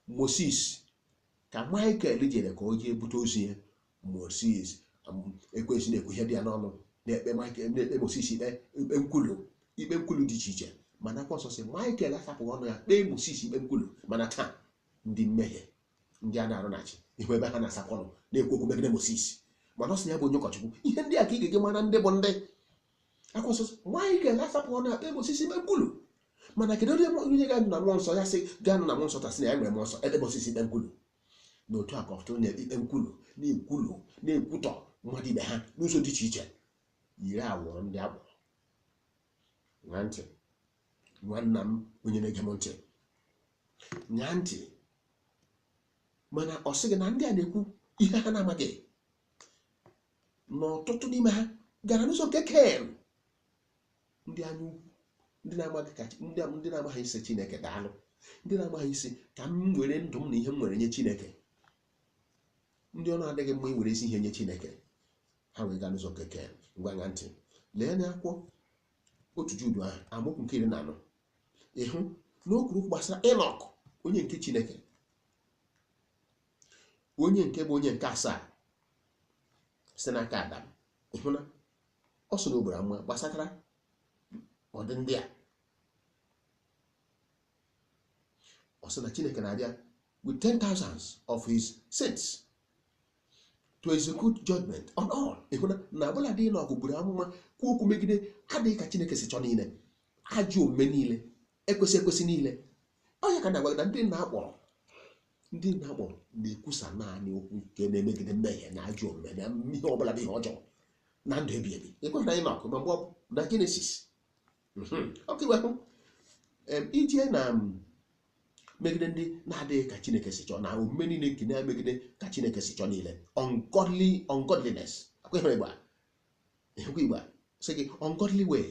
Moses ka Michael jere ka o jee bute ozi ya. Moses ekwensu na-ekwu ihe dị ya n'ọnụ, na-ekpe Michael, na-ekpe Moses ikpe, ikpe nkwulu, ikpe nkwulu dị iche iche. Mana akwụkwọ nsọ sị Michael asapụghị ọnụ ya kpee Moses ikpe nkwulu. Mana taa ndị mmehie ndị a na-arụ na-achị ihu ebe ha na-asapụ ọnụ na-ekwu okwu megide Moses, mana ọ sị ya bụ onye ụkọchukwu. Ihe ndị a ka ị ga-eji mara ndị bụ ndị akwụkwọ nsọ sị Michael asapụghị ọnụ ya kpee Moses ikpe nkwulu. Mana kedu onye ga-anọ na mmụọ nsọ ya sị gaa-anọ na mmụọ nsọ tasị na ya nwere mmụọ nsọ ebe Moses ikpe nkwulu? Na otu a ka ọtụtụ na-ekpe ikpe nkwulu, na-ekwulu, na-ekwutọ mmadụ ibe ha n'ụzọ dị iche iche, yiri awụrụ ndị akpọrọ. Ṅaa ntị, nwanna m onye na-ege m ntị, ṅaa ntị. Mana ọ sịghị na ndị a na-ekwu ihe ha na-amaghị, na ọtụtụ n'ime ha gara n'ụzọ nke Ken, ndị anya ukwu, ndị na-amaghị ka ndị na-amaghị isi Chineke daalụ, ndị na-amaghị isi ka m were ndụ m na ihe m nwere nye Chineke, ndị ọ na-adịghị mma iwere ezi ihe nye Chineke, ha wee gaa n'ụzọ nke Ken. Ngwa ṅaa ntị, lee n'akwụkwọ otu Judu ahụ, amaokwu nke 14, ịhụ na o kwuru okwu gbasara Enọk, onye nke Chineke, onye nke bụ onye nke asaa site n'aka Adam. Ịhụ na ọ sị na o gburu amụma gbasatara ọdị ndị a. Ọ sị na Chineke na-abịa with 10,000 of his saints to execute judgment on all. Ịhụ na ọbụla dị Enọk gburu amụma kwuo okwu megide adịghị ka Chineke si chọọ niile, ajọ omume niile, ekwesị ekwesị niile. Onye ka na-agwa na ndị na-akpọrọ na-ekwusa naanị okwu nke na-emegide mmehie na ajọ omume na ihe ọbụla bụ ihe ọjọọ na ndụ ebi ebi. Ịkweghị na Enọk ma mgbe na Jenesis ọkụ iwe hụ ije na megide ndị na-adịghị ka Chineke si chọọ na omume niile nke na-emegide ka Chineke si chọọ niile, ungodliness. Akwa ịhụrụ Igbo a sị gị ungodly way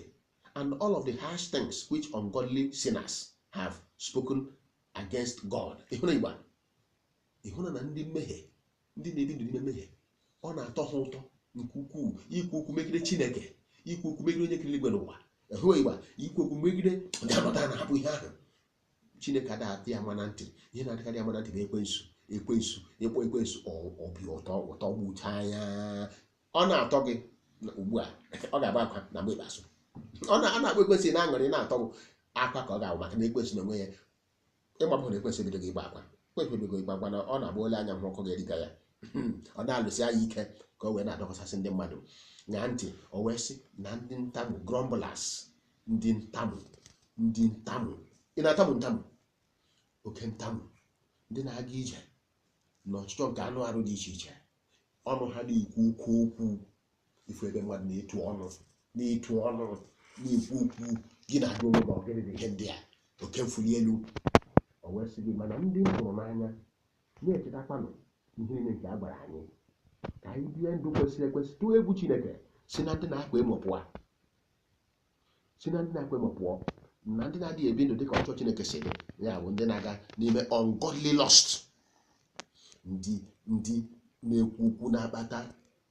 and all of the harsh things which ungodly sinners have spoken against God. Ịhụrụ Igbo a, ịhụrụ na ndị mmehie, ndị na-ebi ndụ n'ime mmehie, ọ na-atọ ha ụtọ nke ukwuu ikwu okwu megide Chineke, ikwu okwu megide onye kere eluigwe n'ụwa. Ịhụrụ Igbo a, ikwu okwu megide ndị anọta na-ahapụ ihe ahụ Chineke adịghị atụ ya ama na ntị. Ihe na-adịkarị ama na ntị bụ ekwensu, ekwensu, ịkpọ ekwensu obi ụtọ ụtọ gbuchaa ya. Ọ na-atọ gị ugbu a, ọ ga-agba akwa na mgbe ikpeazụ. Ọ na-akpọ ekwensu na-aṅụrị na-atọ gị akwa ka ọ ga-abụ, maka na ekwensu n'onwe ya ịgbapụ na ekwensu ebidogo ịgba akwa. Ekwensu ebidogo ịgba akwa na ọ na-agba ole anya hụ ọkụ ga-eriga ya. Ọ na-alụsị anya ike ka o wee na-adọkọsasị ndị mmadụ. Ṅaa ntị, o wee sị na ndị ntamu, grumblers, ndị ntamu, ndị ntamu. Ị na-atamu ntamu? Oke ntamu, ndị na-aga ije n'ọchịchọ nke anụ arụ dị iche iche, ọnụ ha na-ekwu okwu okwu, ifu ebe mmadụ na-etu ọnụ, na-etu ọnụ, na-ekwu okwu, gị na-agụ onwe ma ọ gịnị bụ ihe ndị a, oke mfuli elu. O wee sị gị, mana ndị m hụrụ n'anya, na-echetakwanụ ihe niile nke a gwara anyị, ka anyị bie ndụ kwesịrị ekwesị, tụọ egwu Chineke, si na ndị na-akwa emo pụọ, si na ndị na-akwa emo pụọ, na ndị na-adịghị ebi ndụ dịka ọchọ Chineke si dị, ya bụ ndị na-aga n'ime ungodly lust, ndị na-ekwu okwu na-akpata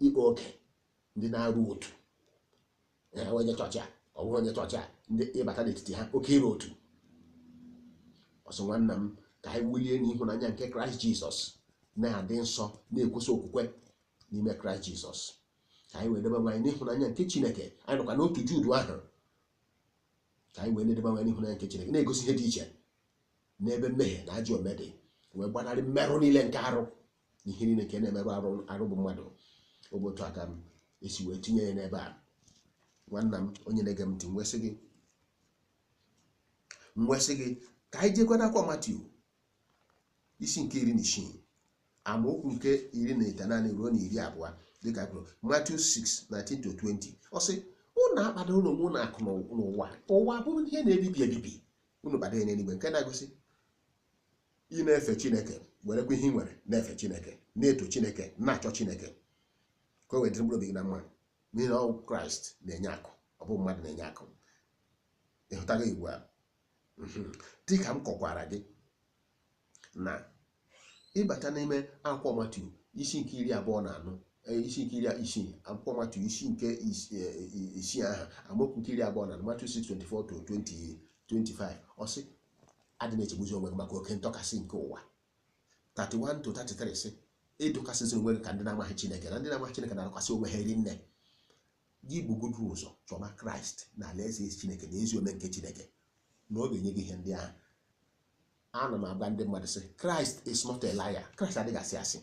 ịkpa oke, ndị na-arụ otu, onye chọọchị a, ọ bụrụ onye chọọchị a, ndị ịbata n'etiti ha oke ịrụ otu. Ọsọ nwanna m, ka anyị wulie n'ịhụnanya nke Kraịst Jizọs, na-adị nsọ, na-ekwusa okwukwe, N'ime Kraịst Jizọs ka anyị wee debe onwe anyị n'ịhụnanya nke Chineke. Anyị nọkwa n'otu Judu ahụ ka anyị wee na-edebe onwe anyị n'ịhụnanya nke Chineke, na-egosi ihe dị iche n'ebe mmehie na ajọ ome dị, wee gbanarị mmerụ niile nke arụ na ihe niile nke na-emerụ arụ bụ mmadụ. Ọ bụ otu aka m esi wee tinye ya n'ebe a. Nwanna m onye na-ege m ntị, mwesị gị ka anyị jekwa n'akwụkwọ Matiu isi nke 16 amaokwu nke 19 ruo na 20, dịka kwuru Matiu 6:19-20. Ọ sị unu akpadoro onwe unu akụ n'ụwa, ụwa bụrụ ihe na-ebibi ebibi, unu kpado ya n'eluigwe, nke na-egosi ị na-efe Chineke, werekwa ihe ị nwere na-efe Chineke, na-eto Chineke, na-achọ Chineke ka o wee dịrị mkpụrụ obi gị na mma, n'ihi na ọ Kraịst na-enye akụ, ọ bụ mmadụ na-enye akụ. Ịhụtago igwe a? Dịka m kọkwara gị na ịbata n'ime akwụkwọ Matiu isi nke 24, isi nke 60, akwụkwọ Matiu isi nke 6 ahụ amaokwu nke 24, Matiu 6:24-25, ọ sị adị na-echegbuzi onwe gị maka oke ntọkasị nke ụwa. 31-33 sị ịdọkasịzi onwe gị ka ndị na-amaghị Chineke, na ndị na-amaghị Chineke na-adọkasị onwe ha eri nne. Gị bugodu ụzọ chọba Kraịst na alaeze Chineke na ezi ome nke Chineke, na ọ ga-enye gị ihe ndị ahụ. Ana m agwa ndị mmadụ sị Kraịst is not a liar. Kraịst adịghị asị asị.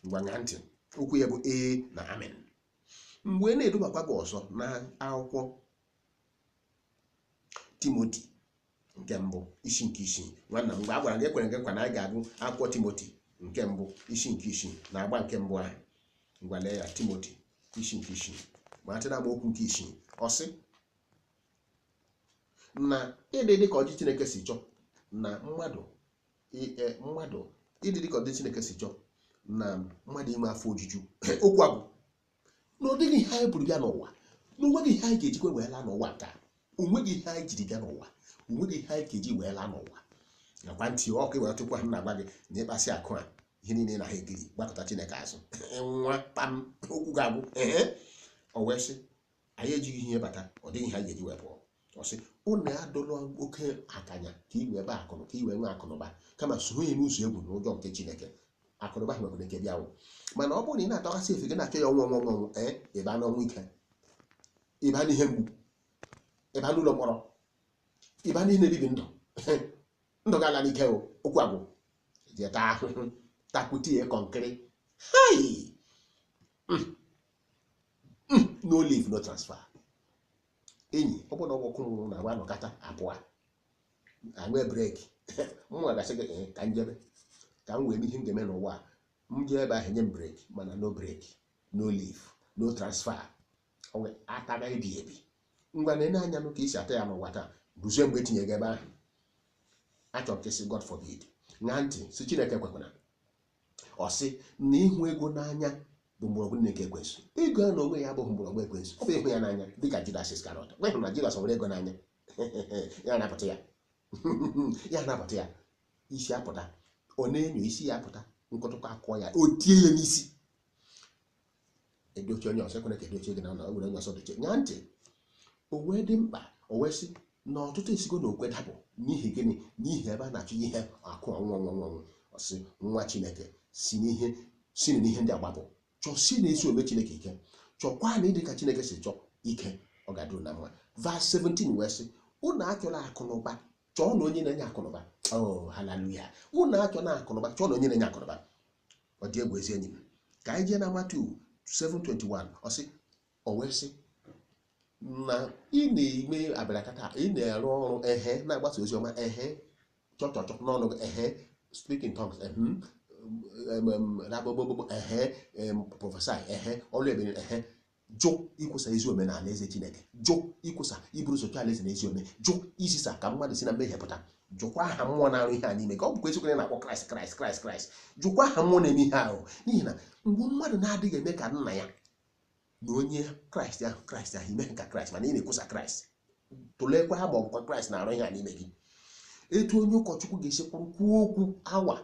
Ngwa ṅaa ntị, okwu ya bụ ee na amen. Mgbe na-edubakwa gị ọzọ na akwụkwọ Timoti nke mbụ isi nke 6, nwanna m, mgbe a gwara gị, ekwere gị nkwa na anyị ga-agụ akwụkwọ Timoti nke mbụ isi nke 6 na agba nke mbụ ahụ. Ngwa lee ya, Timoti isi nke 6 ma atị na amaokwu nke 6, ọ sị na ịdị dị ka ọchịchị Chineke si chọọ na mmadụ ịdị dị ka ọdịdị Chineke si chọọ na mmadụ inwe afọ ojuju. Okwu agwụ na ọ dịghị ihe anyị buru bịa n'ụwa, na onweghị ihe anyị ga-ejikwa wee laa n'ụwa nke a. Onweghị ihe anyị jiri bịa n'ụwa, onweghị ihe anyị ga-eji wee laa n'ụwa. Nakwa ntị ọkụ iwere tupu ha na-agwa gị na ịkpasị akụ a, ihe niile na ha ekiri gbakọta Chineke azụ nwa kpam, okwu ga-agwụ. Ee, o wee sị anyị ejighị ihe bata, ọ dịghị ihe anyị ga-eji wee pụọ. Ọ sị unu adọla oke akanya ka i wee baa akụnụ, ka i wee nwee akụnụba, kama soro ya n'ụzọ egwu na ụjọ nke Chineke. Akụnụba ahụ nwekwara ike bịawụ, mana ọ bụrụ na ị na-atọghasị efe gị na-achọ ya ọnwụ ọnwụ ọnwụ, ee, ịba n'ọnwụ ike, ịba n'ihe mgbu, ịba n'ụlọ mkpọrọ, ịba n'ihe na-ebibi ndụ, ndụ ga-ala n'ike. Okwu agwụ jee taa ahụhụ, takwute ya kọnkịrị. Hai, no leave, no transfer. Enyi, ọ bụrụ na ọgwụ nwụrụ na agba nọkata abụọ anwee break, mụnwa gasị gị ka njebe ka m wee mee ihe m ga-eme n'ụwa, m jee ebe ahụ enye m break, mana no break, no leave, no transfer, ataba ebi ebi. Ngwa na-ene anya nụ ka isi ata ya n'ụwa taa, ruzie mgbe etinye gị ebe ahụ. Achọrọ ka isi God forbid. Ṅaa ntị, si Chineke ekwekwana. Ọ sị na ịhụ ego n'anya bụ mgbọrọgwụ nke ekwensu. Ego ya na onwe ya abụghị mgbọrọgwụ ekwensu, ọ bụ ịhụ ya n'anya, dịka Judas Iskarọt. Gwa ịhụ na Judas nwere ego n'anya, ya anapụta ya, ya anapụta ya, isi apụta, ọ na-enyo isi ya apụta, nkụtụkọ akụọ ya, o tie ya n'isi. Edochie onye ọzọ, ekwere ka edochie gị na ọ were onye ọzọ dochie. Ṅaa ntị, o wee dị mkpa, o wee sị na ọtụtụ esigo na okwe dapụ n'ihi gịnị? N'ihi ebe a na-achọ ihe akụ ọnwụ ọnwụ ọnwụ. Ọ sị nwa Chineke si n'ihe si n'ihe ndị agbapụ, chọsie na ezi ome Chineke ike, chọkwa na ịdị ka Chineke si chọọ ike, ọ ga-adịrụ na mma. Verse 17 wee sị unu achọla akụnụba, chọọ na onye na-enye akụnụba. Oh, haleluya! Unu achọla akụnụba, chọọ na onye na-enye akụnụba. Ọ dị egwu ezi enyi m. Ka anyị jee na Matiu 7:21, ọ sị o wee sị na ị na-eme abịakata, ị na-arụ ọrụ ehe, na-agbasa ozi ọma ehe, chọchọchọ n'ọnụ gị ehe, speak in tongues ehe, rabobobobo ehe, prophesy ehe, ọlụ ebere ehe, jụ ikwusa ezi ome na alaeze Chineke, jụ ikwusa iburu ụzọ chọọ alaeze na ezi ome, jụ izisa ka mmadụ si na mmehie pụta, jụkwa aha mmụọ na-arụ ihe a n'ime ka ọ bụkwa eziokwu na-akpọ Kraịst Kraịst Kraịst Kraịst, jụkwa aha mmụọ na-eme ihe ahụ. N'ihi na mgbe mmadụ na-adịghị eme ka nna ya na onye Kraịst ahụ, Kraịst ahụ ime ka Kraịst, mana ị na-ekwusa Kraịst, tụleekwa ha ma ọ bụkwa Kraịst na-arụ ihe a n'ime gị. Etu onye ụkọchukwu ga-esi kwụrụ kwuo okwu awa,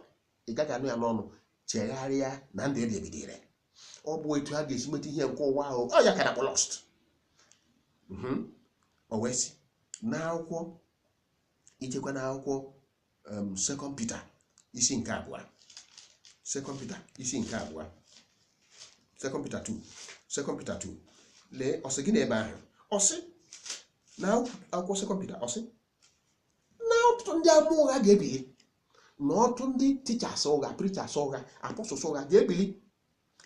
ị gaghị anụ ya n'ọnụ, chegharịa na ndụ ebi ebidire. Ọ bụ etu a ga-esi nweta ihe nke ụwa ahụ, ọ ya ka na-akpọ lost. O wee sị n'akwụkwọ ichekwa n'akwụkwọ Second Peter isi nke 2, Second Peter isi nke 2, 2 Peter 2, 2 Peter 2. Lee, ọ sị gị n'ebe ahụ, ọ sị na akwụkwọ 2 Peter, ọ sị na ọtụtụ ndị ama ụgha ga-ebili, na ọtụtụ ndị teachers ụgha, preachers ụgha, apostles ụgha ga-ebili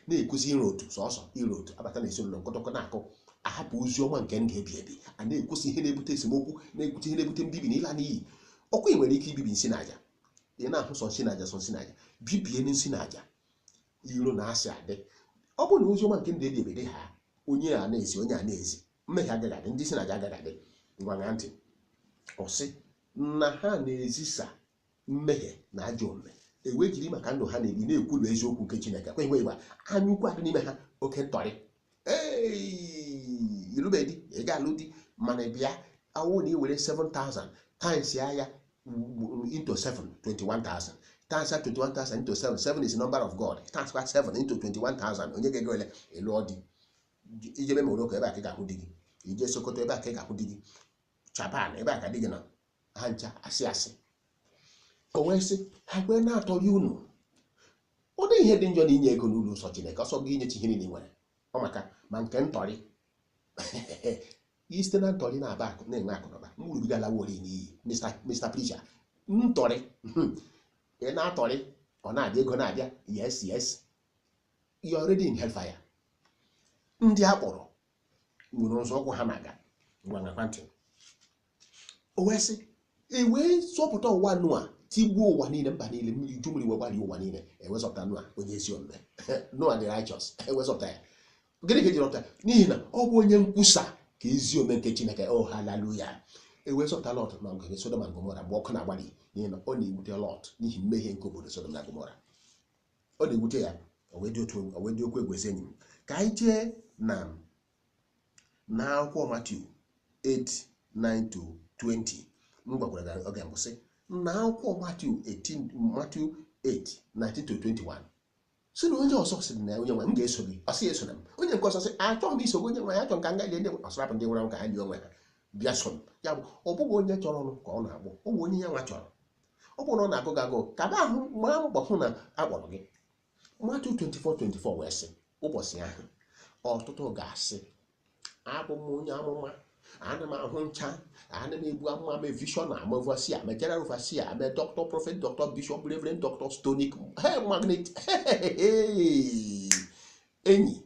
na-ekuzi ire otu sọsọ ire otu, abata na ezinụlọ nkọtọkọ na-akụ, ahapụ ozi ọma nke ndụ ebi ebi, a na-ekwusi ihe na-ebute esemokwu, na-ekwute ihe na-ebute mbibi na ịla n'iyi. Ọkwa ị nwere ike ibibi nsị na aja, ị na-ahụ sọ nsị na aja, sọ nsị na aja, bibie nsị na aja, iro na asị adị. Ọ bụrụ na ozi ọma nke ndụ ebi ebi dị ha, onye a na-ezi, onye a na-ezi, mmehie agaghị adị, ndị isi na aja agaghị adị. Ngwa ṅaa ntị, ọ sị na ha na-ezisa mmehie na ajọ omume, ewee jiri maka ndụ ha na-ebi na-ekwulu eziokwu nke Chineke. Kwe igwe anya ukwu adị n'ime ha, oke ntọrị. Ee, ilubedi ị ga-alụ di, mana bịa awụ na i were 7000 times ya ya into 7, 21,000 times 21,000 into 7, 7 is the number of God, times 7 into 21,000, onye ga-ego ole ịlụọ di? Ijebe Morocco, ebe a ka ị ga-ahụ di gị. Ije Sokoto, ebe a ka ị ga-ahụ di gị. Japan, ebe a ka di gị nọ. Ha ncha asị asị. O wee sị ha wee na-atọrị unu. Ọ dịghị ihe dị njọ na inye ego n'ụlọ nsọ Chineke, ọsọ gị inyechi ihe niile ị nwere. Ọ maka ma nke ntọrị, site na ntọrị na-aba akụ, na-enwe akụ na ụba, mgburubiga alawori n'iyi. Mr. Preacher, ntọrị ị na-atọrị, ọ na-abịa, ego na-abịa. Yes, you are already in hellfire. Ndị a kpọrọ nwere nzọụkwụ ha na-aga. Ngwa ngakwa ntị, o wee sị e wee zọpụta ụwa Noa, tigbuo ụwa niile, mba niile, mmiri uju mmiri wee gbarie ụwa niile, ewezọpụta Noa onye ezi omume, Noa the righteous, ewezọpụta ya. Gịnị ka ejiri zọpụta? N'ihi na ọ bụ onye nkwusa ka ezi omume nke Chineke. Oh, haleluya! Ewezọpụta Lọt na ogige Sodom na Gomora mgbe ọkụ na-agbari, n'ihi na ọ na-ewute Lọt n'ihi mmehie nke obodo Sodom na Gomora, ọ na-ewute ya. O wee dị otu, o wee dị okwu egwu. Ezi enyi m, ka anyị jee na n'akwụkwọ Matiu 8 9 to 20. M gwakwara gị oge mbụ sị na akwụkwọ Matiu 18, Matiu 8 19 to 21, sị na onye ọzọ sịrị na onye nwe m ga-eso gị, ọ sị eso na m. Onye nke ọzọ sị, achọghị m iso gị, onye nwe ya, achọrọ m ka m gaa lie ndị ọ sịrapụ ndị nwụrụ anwụ ka ha lie onwe ha, bịa so m. Ya bụ, ọ bụghị onye chọrọ ọnụ ka ọ na-agbụ, ọ bụ onye ya nwa chọrọ. Ọ bụrụ na ọ na-agụ gị agụụ, kaba ahụ maa mbọ hụ na akpọrọ gị. Matiu 24 24 wee sị, ụbọchị ahụ ọtụtụ ga-asị, abụ m onye amụma, ana m ahụ ncha, ana m ebu amụma, m vision, am overseer, am general overseer, am doctor, prophet, doctor, bishop, reverend doctor, stonic, hey, magnet enyi.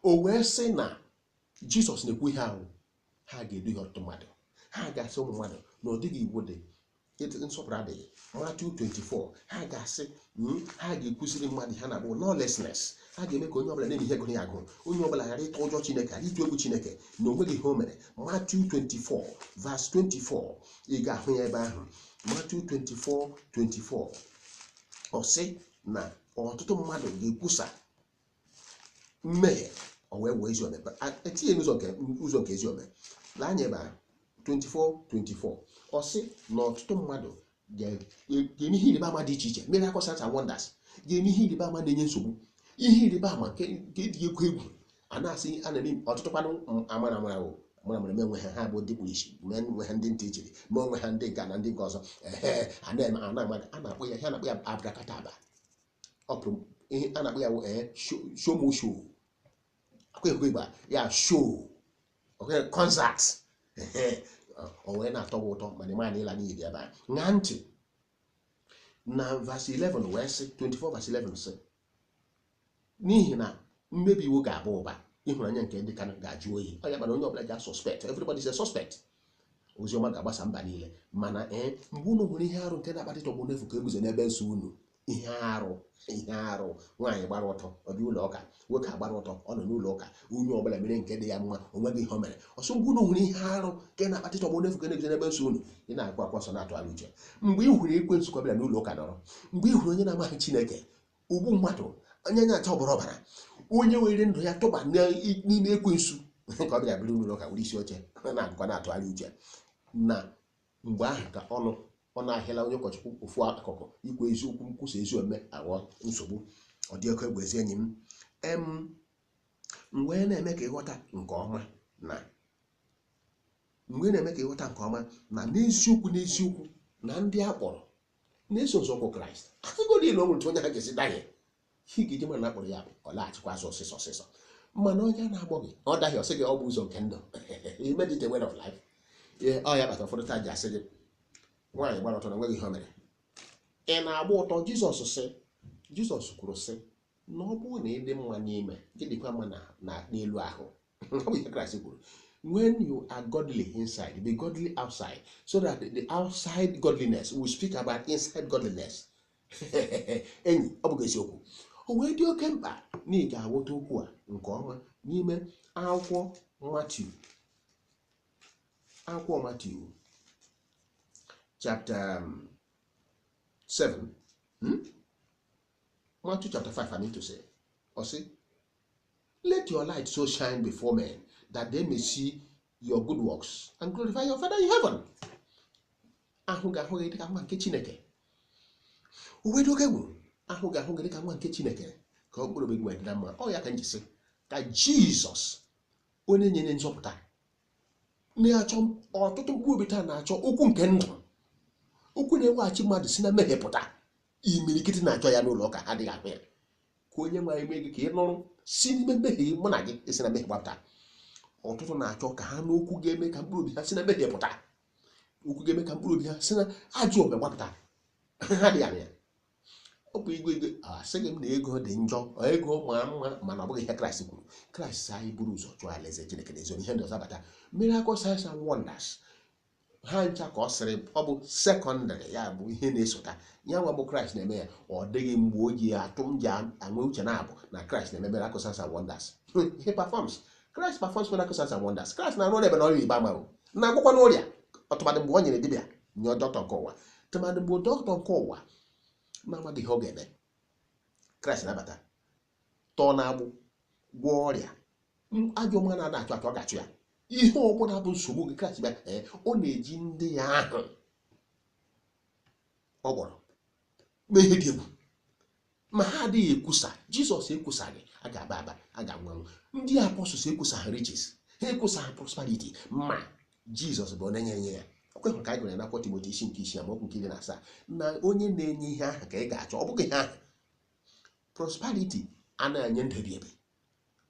O wee sị na Jizọs na-ekwu ihe ahụ, ha ga-eduhie ọtụtụ mmadụ, ha ga-asị ụmụ mmadụ na ọ dịghị iwu dị, nsọpụrụ adịghị. Matthew 24, ha ga-asị, ha ga-ekụziri mmadụ ha na-akpọ lawlessness. Ha ga-eme ka onye ọbụla na-eme ihe gụrụ ya agụ, onye ọbụla ghara ịtụ ụjọ Chineke, ghara ịtụ egwu Chineke na onweghị ihe o mere. Matthew 24 verse 24, ị ga-ahụ ya ebe ahụ. Matthew 24 24, ọ sị na ọtụtụ mmadụ ga-ekwusa mmehie, o wee wee ezi omume, etinye n'ụzọ nke ezi omume. Lee anya ebe ahụ, 24 24, ọ sị na ọtụtụ mmadụ ga-eme ihe ịrịba ama dị iche iche, miracles, signs and wonders, ga-eme ihe ịrịba ama na-enye nsogbu, ihe ịrịba ama nke dị egwu egwu. A na-asị a na-eme ọtụtụ kwanụ amara amara o amara amara, mee onwe ha, ha bụ ndị kpuru isi, mee onwe ha ndị ntị chiri, mee onwe ha ndị nke na ndị nke ọzọ. Ehe, a na-eme, a na-ama, a na-akpọ ya, ihe a na-akpọ ya abracadabra. Ọ pụrụ ihe a na-akpọ ya bụ ee show show, akwa ekwe igba ya show, okay, concert. Ehe, o wee na-atọ gị ụtọ, mana ịma na ịla n'iyi dị ebe a. Ṅaa ntị na verse 11, wee sị, 24 verse 11 sị, n'ihi na mmebi iwu ga-aba ụba, ịhụnanya nke ndị ka ga-ajụ oyi. Ọ ya mana onye ọbụla ji suspect, everybody is a suspect. Oziọma ga-agbasa mba niile, mana ee, mgbe unu hụrụ ihe arụ nke na-akpata ịtọgbọ n'efu ka eguzo n'ebe nsọ unu. Ihe arụ, ihe arụ, nwaanyị gbara ọtọ, ọ dị ụlọ ụka, nwoke agbara ọtọ, ọ nọ n'ụlọ ụka, onye ọbụla mere nke dị ya mma, o nweghị ihe o mere. Ọsọ mgbe unu hụrụ ihe arụ nke na-akpata ịtọgbọ n'efu ka na-eguzo n'ebe nsọ unu, ị na-agụ akwa nsọ, na-atụgharị uche. Mgbe ị hụrụ ekwensu ka ọ bịara n'ụlọ ụka nọrọ, mgbe ị hụrụ onye na-amaghị Chineke, ogbu mmadụ, onye na-acha ọbara ọbara, onye were ndụ ya tụba n'ime ekwensu ka ọ bịara biri n'ụlọ ụka, were isi oche na-agụkwa, na-atụgharị uche, na mgbe ahụ ka ọnụ ọ na-ahịala onye ụkọchukwu ofu akụkụ, ikwu eziokwu, nkwusa ezi omume aghọ nsogbu. Ọ dị oke egwu. Ezi enyi m, em mgbe na-eme ka ịghọta nke ọma na mgbe na-eme ka ịghọta nke ọma na n'eziokwu n'eziokwu na ndị a kpọrọ na-eso nzọụkwụ Kraịst, asịgodi na o nwere onye ha ga-esi dahie. Ihe ị ga-eji mara na akpọrọ ya bụ ọ laghachikwa azụ ọsịsọ ọsịsọ. Mana onye a na-agbọ gị ọ daghị, ọsị gị ọ bụ ụzọ nke ndụ. He made it a way of life. Ee, ọ ya kpatara ụfọdụ taa ji asị gị nwaanyị gbara ọtọ na nweghị ihe o mere. Ị na-agba ụtọ. Jizọs sị, Jizọs kwuru sị na ọ bụrụ na ị dị mma n'ime gị, dịkwa mma na n'elu ahụ. Ọ bụ ihe Kraịst kwuru: when you are godly inside, be godly outside, so that the outside godliness will speak about inside godliness. Enyi, ọ bụghị eziokwu? O wee dị oke mkpa na ị ga-aghọta okwu a nke ọma n'ime akwụkwọ Matiu, akwụkwọ Matiu chapter 7, Matthew chapter 5, I mean to say. Or say, "Let your light so shine before men that they may see your good works and glorify your Father in heaven." Ahụ ga-ahụ gị dịka nwa nke Chineke. Uwe dị oke egwu. Ahụ ga-ahụ gị dịka nwa nke Chineke ka ọ mkpụrụ obi gị wee dị na mma. Ọ ya ka m ji sị ka Jizọs, onye nyere nzọpụta, na-achọ ọtụtụ mkpụrụ obi taa, na-achọ okwu nke ndụ, okwu na-eweghachi mmadụ si na mmehie pụta. Imirikiti na-achọ ya n'ụlọ ụka, adịghị ahụ ya. Ka onye nwere ime gị ka ị nụrụ si n'ime mmehie gị, mụ na gị esi na mmehie gbapụta. Ọtụtụ na-achọ ka ha n'okwu ga-eme ka mkpụrụ obi ha si na mmehie pụta, okwu ga-eme ka mkpụrụ obi ha si na ajọ omume gbapụta. Ha adịghị ahụ ya. Ọ bụ igwe ego. Asịghị m na ego dị njọ. Ego ma mma, mana ọ bụghị ihe Kraịst kwuru. Kraịst sị anyị buru ụzọ chụọ alaeze Chineke na ezi ihe ndị ọzọ abata. Miracle, signs and wonders, ha ncha ka ọ sịrị ọ bụ secondary, ya bụ ihe na-esota ya. Nwa bụ Kraịst na-eme ya. Ọ dịghị mgbe o ji atụ m ji anwe uche na-abụ na Kraịst na-eme miracle, signs and wonders. He performs, Christ performs miracle, signs and wonders. Kraịst na-arụ ọrụ ebe na ọrịa ịba ama na-agwụkwa n'ọrịa, ọtụmadị mgbe ọ nyere dibịa nye dọkịta nke ụwa, tụmadị mgbe dọkịta nke ụwa na-amaghị ihe ọ ga-eme. Kraịst nabata, tọọ na-agbụ, gwọọ ọrịa. Ajọ mmụọ na-ada achụ achụ, ọ ga-achụ ya. Ihe ọbụla bụ nsogbu gị, Kraịst bịa. Ee, ọ na-eji ndị ya ahụ ọ gwọrọ mee ihe dị egwu, ma ha adịghị ekwusa. Jizọs ekwusaghị a ga-aba aba, a ga-anwụ anwụ. Ndị apostles ekwusaghị riches, ha ekwusaghị prosperity, ma Jizọs bụ onye nye ya. Ọ kweghị ka anyị gụrụ ya n'akwụkwọ Timoti isi nke 6 amaokwu nke 17, na onye na-enye ihe ahụ ka ị ga-achọ. Ọ bụghị ihe ahụ. Prosperity anaghị enye ndụ ebi ebi.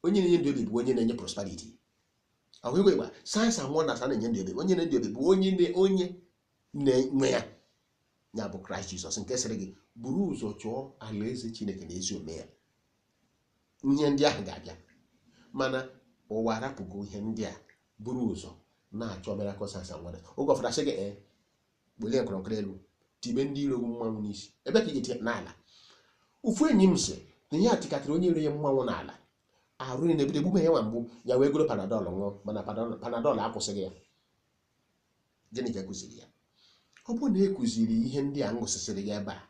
Onye na-enye ndụ ebi bụ onye na-enye prosperity. Ahụ igwe gba signs and wonders a na-enye ndụ ebi. Onye na-enye ndụ ebi bụ onye onye na-enwe ya, ya bụ Kraịst Jizọs, nke sịrị gị buru ụzọ chọọ alaeze Chineke na ezi omume ya, ihe ndị ahụ ga-abịa. Mana ụwa arapụgo ihe ndị a, buru ụzọ na-achọ miracle, signs and wonders. Oge ụfọdụ asị gị, ee, welie nkọrọnkọrọ elu, tibe ndị iro gị mmanwụ n'isi. Ebe ka ị ga-etinye n'ala? Ofu enyi m sị na ihe a tikatịrị onye iro ya mmanwụ n'ala, arụ niile ebido egbume ya nwa mgbu. Ya wee goro Panadol ṅụọ, mana Panadol akwụsịghị ya. Gịnị ka ekụziri ya? Ọ bụrụ na ekụziri ihe ndị a ngụsịsịrị ya ebe a,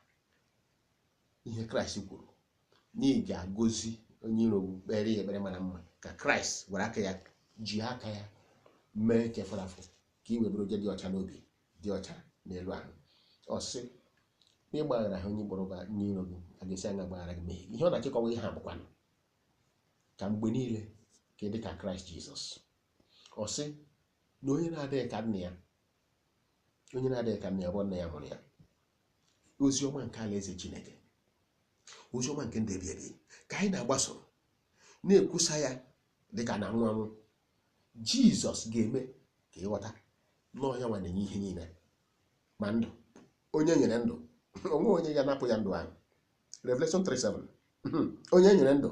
ihe Kraịst kwuru na ị ga-agọzi onye iro gị, kpere ya ekpere mara mma, ka Kraịst were aka ya, ji aka ya mee ka fọrọ afọ, ka ị wee bụrụ onye dị ọcha n'obi, dị ọcha n'elu ahụ. Ọ sị na ịgbaghara ha onye kpọrọ gị onye iro gị, a ga-esi anya gbaghara gị mmehie. Ihe ọ na-achịkọwa ihe a bụkwanụ ka mgbe niile ka ị dị ka Kraịst Jizọs. Ọ sị na onye na-adịghị ka nna ya, onye na-adịghị ka nna ya bụ nna ya mụrụ ya. Ozi ọma nke alaeze Chineke, ozi ọma nke ndụ ebi ebi, ka anyị na-agbaso, na-ekwusa ya dịka na anwụ anwụ. Jizọs ga-eme ka ịghọta na ọnya nwa na-enye ihe niile, ma ndụ. Onye nyere ndụ, onwe onye ga-anapụ ya ndụ ahụ. Revelation 3:7. Onye nyere ndụ,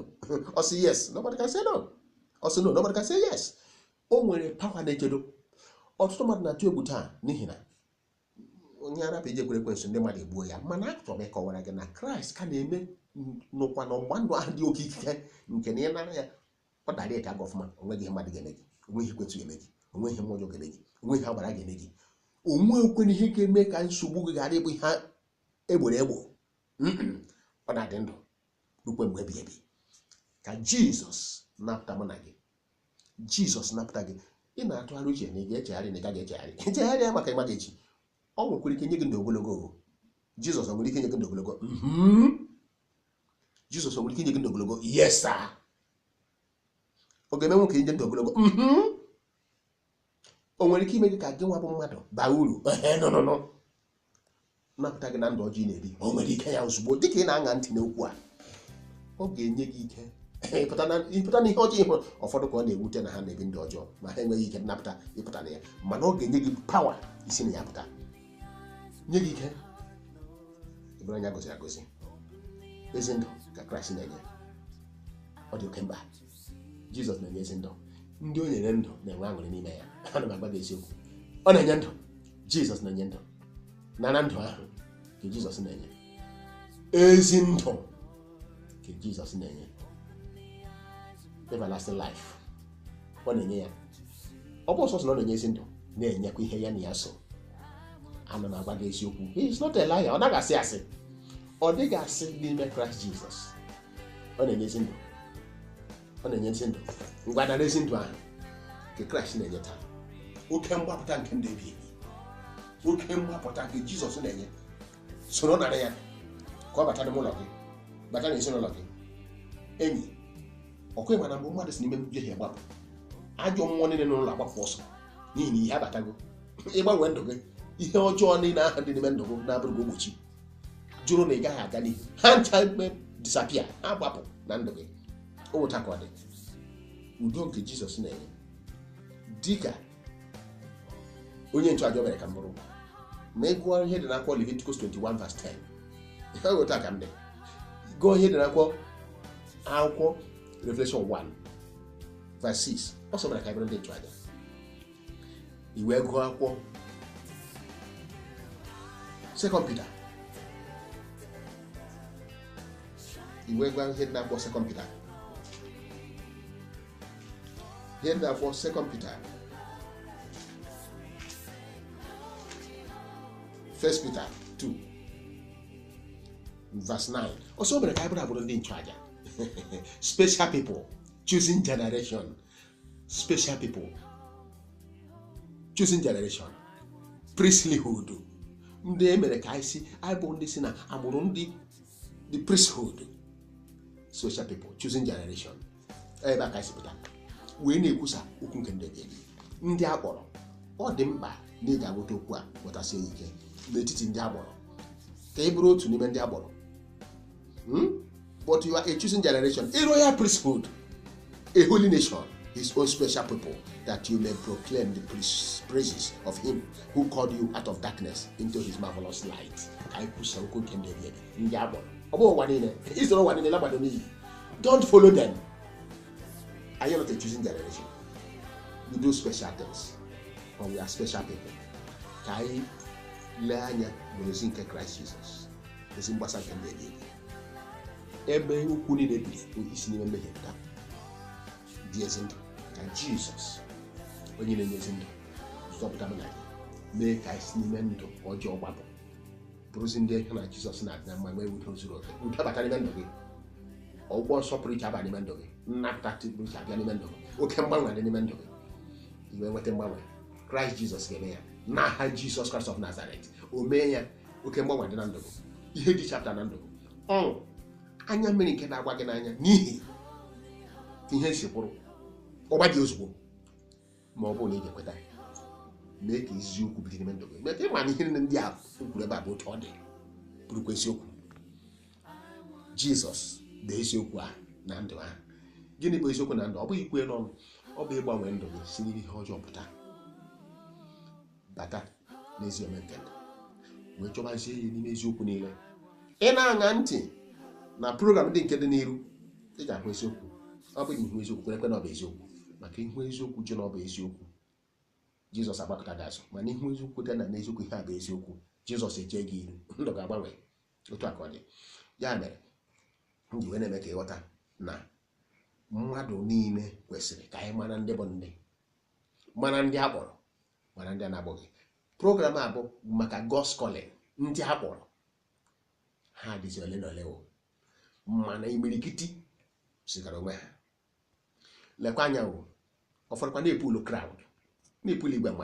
ọ sị yes, nobody can say no. Ọ sị no, nobody can say yes. O nwere power na-echedo. Ọtụtụ mmadụ na-atụ egwu taa n'ihi na onye arapụ ije kwere ekwensụ, ndị mmadụ egbuo ya. Mana achọrọ m ịkọwara gị na Kraịst ka na-eme nụkwa na ọgbụgba ndụ ahụ dị oke ikike, nke na ị nara ya, ọ dara ịka gị ọfụma. Onweghị ihe mmadụ ga-eme gị, onweghị ekwentị ga-eme gị, onweghị ihe mmụọ ọjọọ ga-eme gị, onweghị ihe agbara ga-eme gị, onwe ekwena ihe ga-eme ka nsogbu gị ghara ịbụ ihe egboro egbo. Ọ na-adị ndụ rukwe mgbe ebighị ebi. Ka Jizọs napụta mụ na gị. Jizọs napụta gị. Ị na-atụgharị uche na ị ga-echegharị, na ị gaghị echegharị. Echegharị ya maka ịmaghị echi. Ọ nwekwara ike nye gị ndụ ogologo. Jizọs o nwere ike nye gị ndụ ogologo? Jizọs o nwere ike inye gị ndụ ogologo? Yes sir. Ọ ga-eme nwoke inye ndụ ogologo? O nwere ike ime gị ka gị nwa bụ mmadụ baa uru? Ehe, no, no, no. Napụta gị na ndụ ọjọọ ị na-ebi, o nwere ike ya ozugbo dịka ị na-aṅa ntị n'okwu a. Ọ ga-enye gị ike ịpụta na ihe ọjọọ. Ịhụrụ ụfọdụ ka ọ na-ewute na ha na-ebi ndụ ọjọọ, ma ha enweghị ike nnapụta ịpụta na ya, mana ọ ga-enye gị power isi na ya pụta, nye gị ike ịbụrụ anya gọziri agọzi. Ezi ndụ ka Kraịst na-enye, ọ dị oke mkpa. Jizọs na-enye ezi ndụ. Ndị o nyere ndụ na-enwe aṅụrị n'ime ya. Ana m agwa gị eziokwu, ọ na-enye ndụ. Jizọs na-enye ndụ. Nara ndụ ahụ nke Jizọs na-enye, ezi ndụ nke Jizọs na-enye, everlasting life. Ọ na-enye ya. Ọ bụ ọsọsọ na ọ na-enye ezi ndụ, na-enyekwa ihe ya na ya so. Ana m agwa gị eziokwu, he is not a liar. Ọ naghị asị asị, ọ dịghị asị n'ime Kraịst Jizọs. Ọ na-enye ezi ndụ, ọ na-enye ezi ndụ. Ngwa, nara ezi ndụ ahụ nke Kraịst na-enye taa. Oke mgbapụta nke ndụ ebighị ebi, oke mgbapụta nke Jizọs na-enye, soro nara ya ka ọ bata n'ime ụlọ gị, bata n'ezinụlọ gị. Enyi, ọkụ ịma na mgbe mmadụ si n'ime mmehie gbapụ, ajọ mmụọ niile n'ụlọ agbapụ ọsọ, n'ihi na ihe abatago. Ịgbanwe ndụ gị, ihe ọjọọ niile ahụ dị n'ime ndụ gị na-abụrụ gị ogbochi jụrụ na ị gaghị aga n'ihu, ha ncha mgbe disappear, ha gbapụ na ndụ gị. O nweta ka ọ dị. Udo nke Jizọs na-enye, dịka onye nchụaja o mere ka m bụrụ, ma ị gụọ ihe dị n'akwụkwọ Leviticus 21 verse 10, ihe otu a ka m dị. Gụọ ihe dị n'akwụkwọ akwụkwọ Revelation 1 verse 6, ọ sọ mere ka anyị bụrụ ndị nchụaja. I wee gụọ akwụkwọ Second Peter, i wee gụọ ihe dị n'akwụkwọ Second Peter, ihe dị n'akwụkwọ Second Peter, First Peter 2 verse 9, ọsọ mere ka anyị bụrụ agbụrụ ndị nchụaja, special people, choosing generation, special people, choosing generation, priesthood, ndị e mere ka anyị si, anyị bụ ndị si na agbụrụ ndị the priesthood, social people, choosing generation. Ebe a ka anyị si pụta wee na-ekwusa okwu nke ndị ebi ndị a kpọrọ. Ọ dị mkpa na ị ga-aghọta okwu a, ghọtasie ya ike n'etiti ndị a kpọrọ, ka ị bụrụ otu n'ime ndị a kpọrọ. But you are a choosing generation, a royal priesthood, a holy nation, his own special people, that you may proclaim the praises of him who called you out of darkness into his marvelous light. Ka anyị kwusa okwu nke ndị ebi ndị a kpọrọ. Ọ bụghị ụwa niile, isoro ụwa niile lagbado n'iyi. Don't follow them. Are you not a choosing generation? We do special things, but we are special people. Ka anyị lee anya n'ozi nke Kraịst Jizọs, ozi mgbasa nke ndị ebi ebi, ebe ukwu niile biri isi n'ime mmehie pụta dị ezi ndụ. Ka Jizọs onye na-enye ezi ndụ zọpụta mụ na gị, mee ka anyị si n'ime ndụ ọjọọ gbapụ, bụrụzi ndị ha na Jizọs na-adị na mma, nwee udo zuru oke. Udo abata n'ime ndụ gị, ọgwụgwọ nsọ pụrụ iche aba n'ime ndụ gị, nnapụta pụrụ iche abịa n'ime ndụ gị, oke mgbanwe adị n'ime ndụ gị, i wee nweta mgbanwe. Kraịst Jizọs ga-eme ya n'aha Jizọs Kraịst of Nazareth. O mee ya, oke mgbanwe dị na ndụ gị, ihe dị iche apụta na ndụ gị, ọṅụ, anya mmiri nke na-agwa gị n'anya n'ihi ihe si kwụrụ ọgba gị ozugbo. Ma ọ bụrụ na ị ga-ekweta, mee ka eziokwu biri n'ime ndụ gị, mee ka ị ma na ihe niile ndị a kwuru ebe a bụ otu ọ dị, bụrụkwa eziokwu. Jizọs bụ eziokwu a na ndụ ahụ. Gịnị bụ eziokwu na ndụ? Ọ bụghị ikwu n'ọnụ, ọ bụ ịgbanwe ndụ gị si n'ihe ọjọọ pụta bata n'ezi ome nke ndụ, wee chọbazie ya n'ime eziokwu niile. Ị na-aṅa ntị na program ndị nke dị n'iru, ị ga-ahụ eziokwu. Ọ bụghị ihu eziokwu, kwere na ọ bụ eziokwu, maka ihu eziokwu jụ na ọ bụ eziokwu, Jizọs agbakọta gị azụ. Mana ihu eziokwu dị na n'eziokwu, ihe a bụ eziokwu, Jizọs eche gị iru, ndụ ga-agbanwe. Otu a ka ọ dị. Ya mere m ji wee na-eme ka ịghọta na mmadụ niile kwesịrị ka anyị mara ndị bụ ndị, mara ndị a kpọrọ, mara ndị a na-akpọghị. Program a bụ maka God's calling, ndị a kpọrọ. Ha dịzi ole na ole o, mana imirikiti zigara onwe ha. Lekwa anya o, ụfọdụkwa na-epulu crowd, na-epulu igwe mmadụ.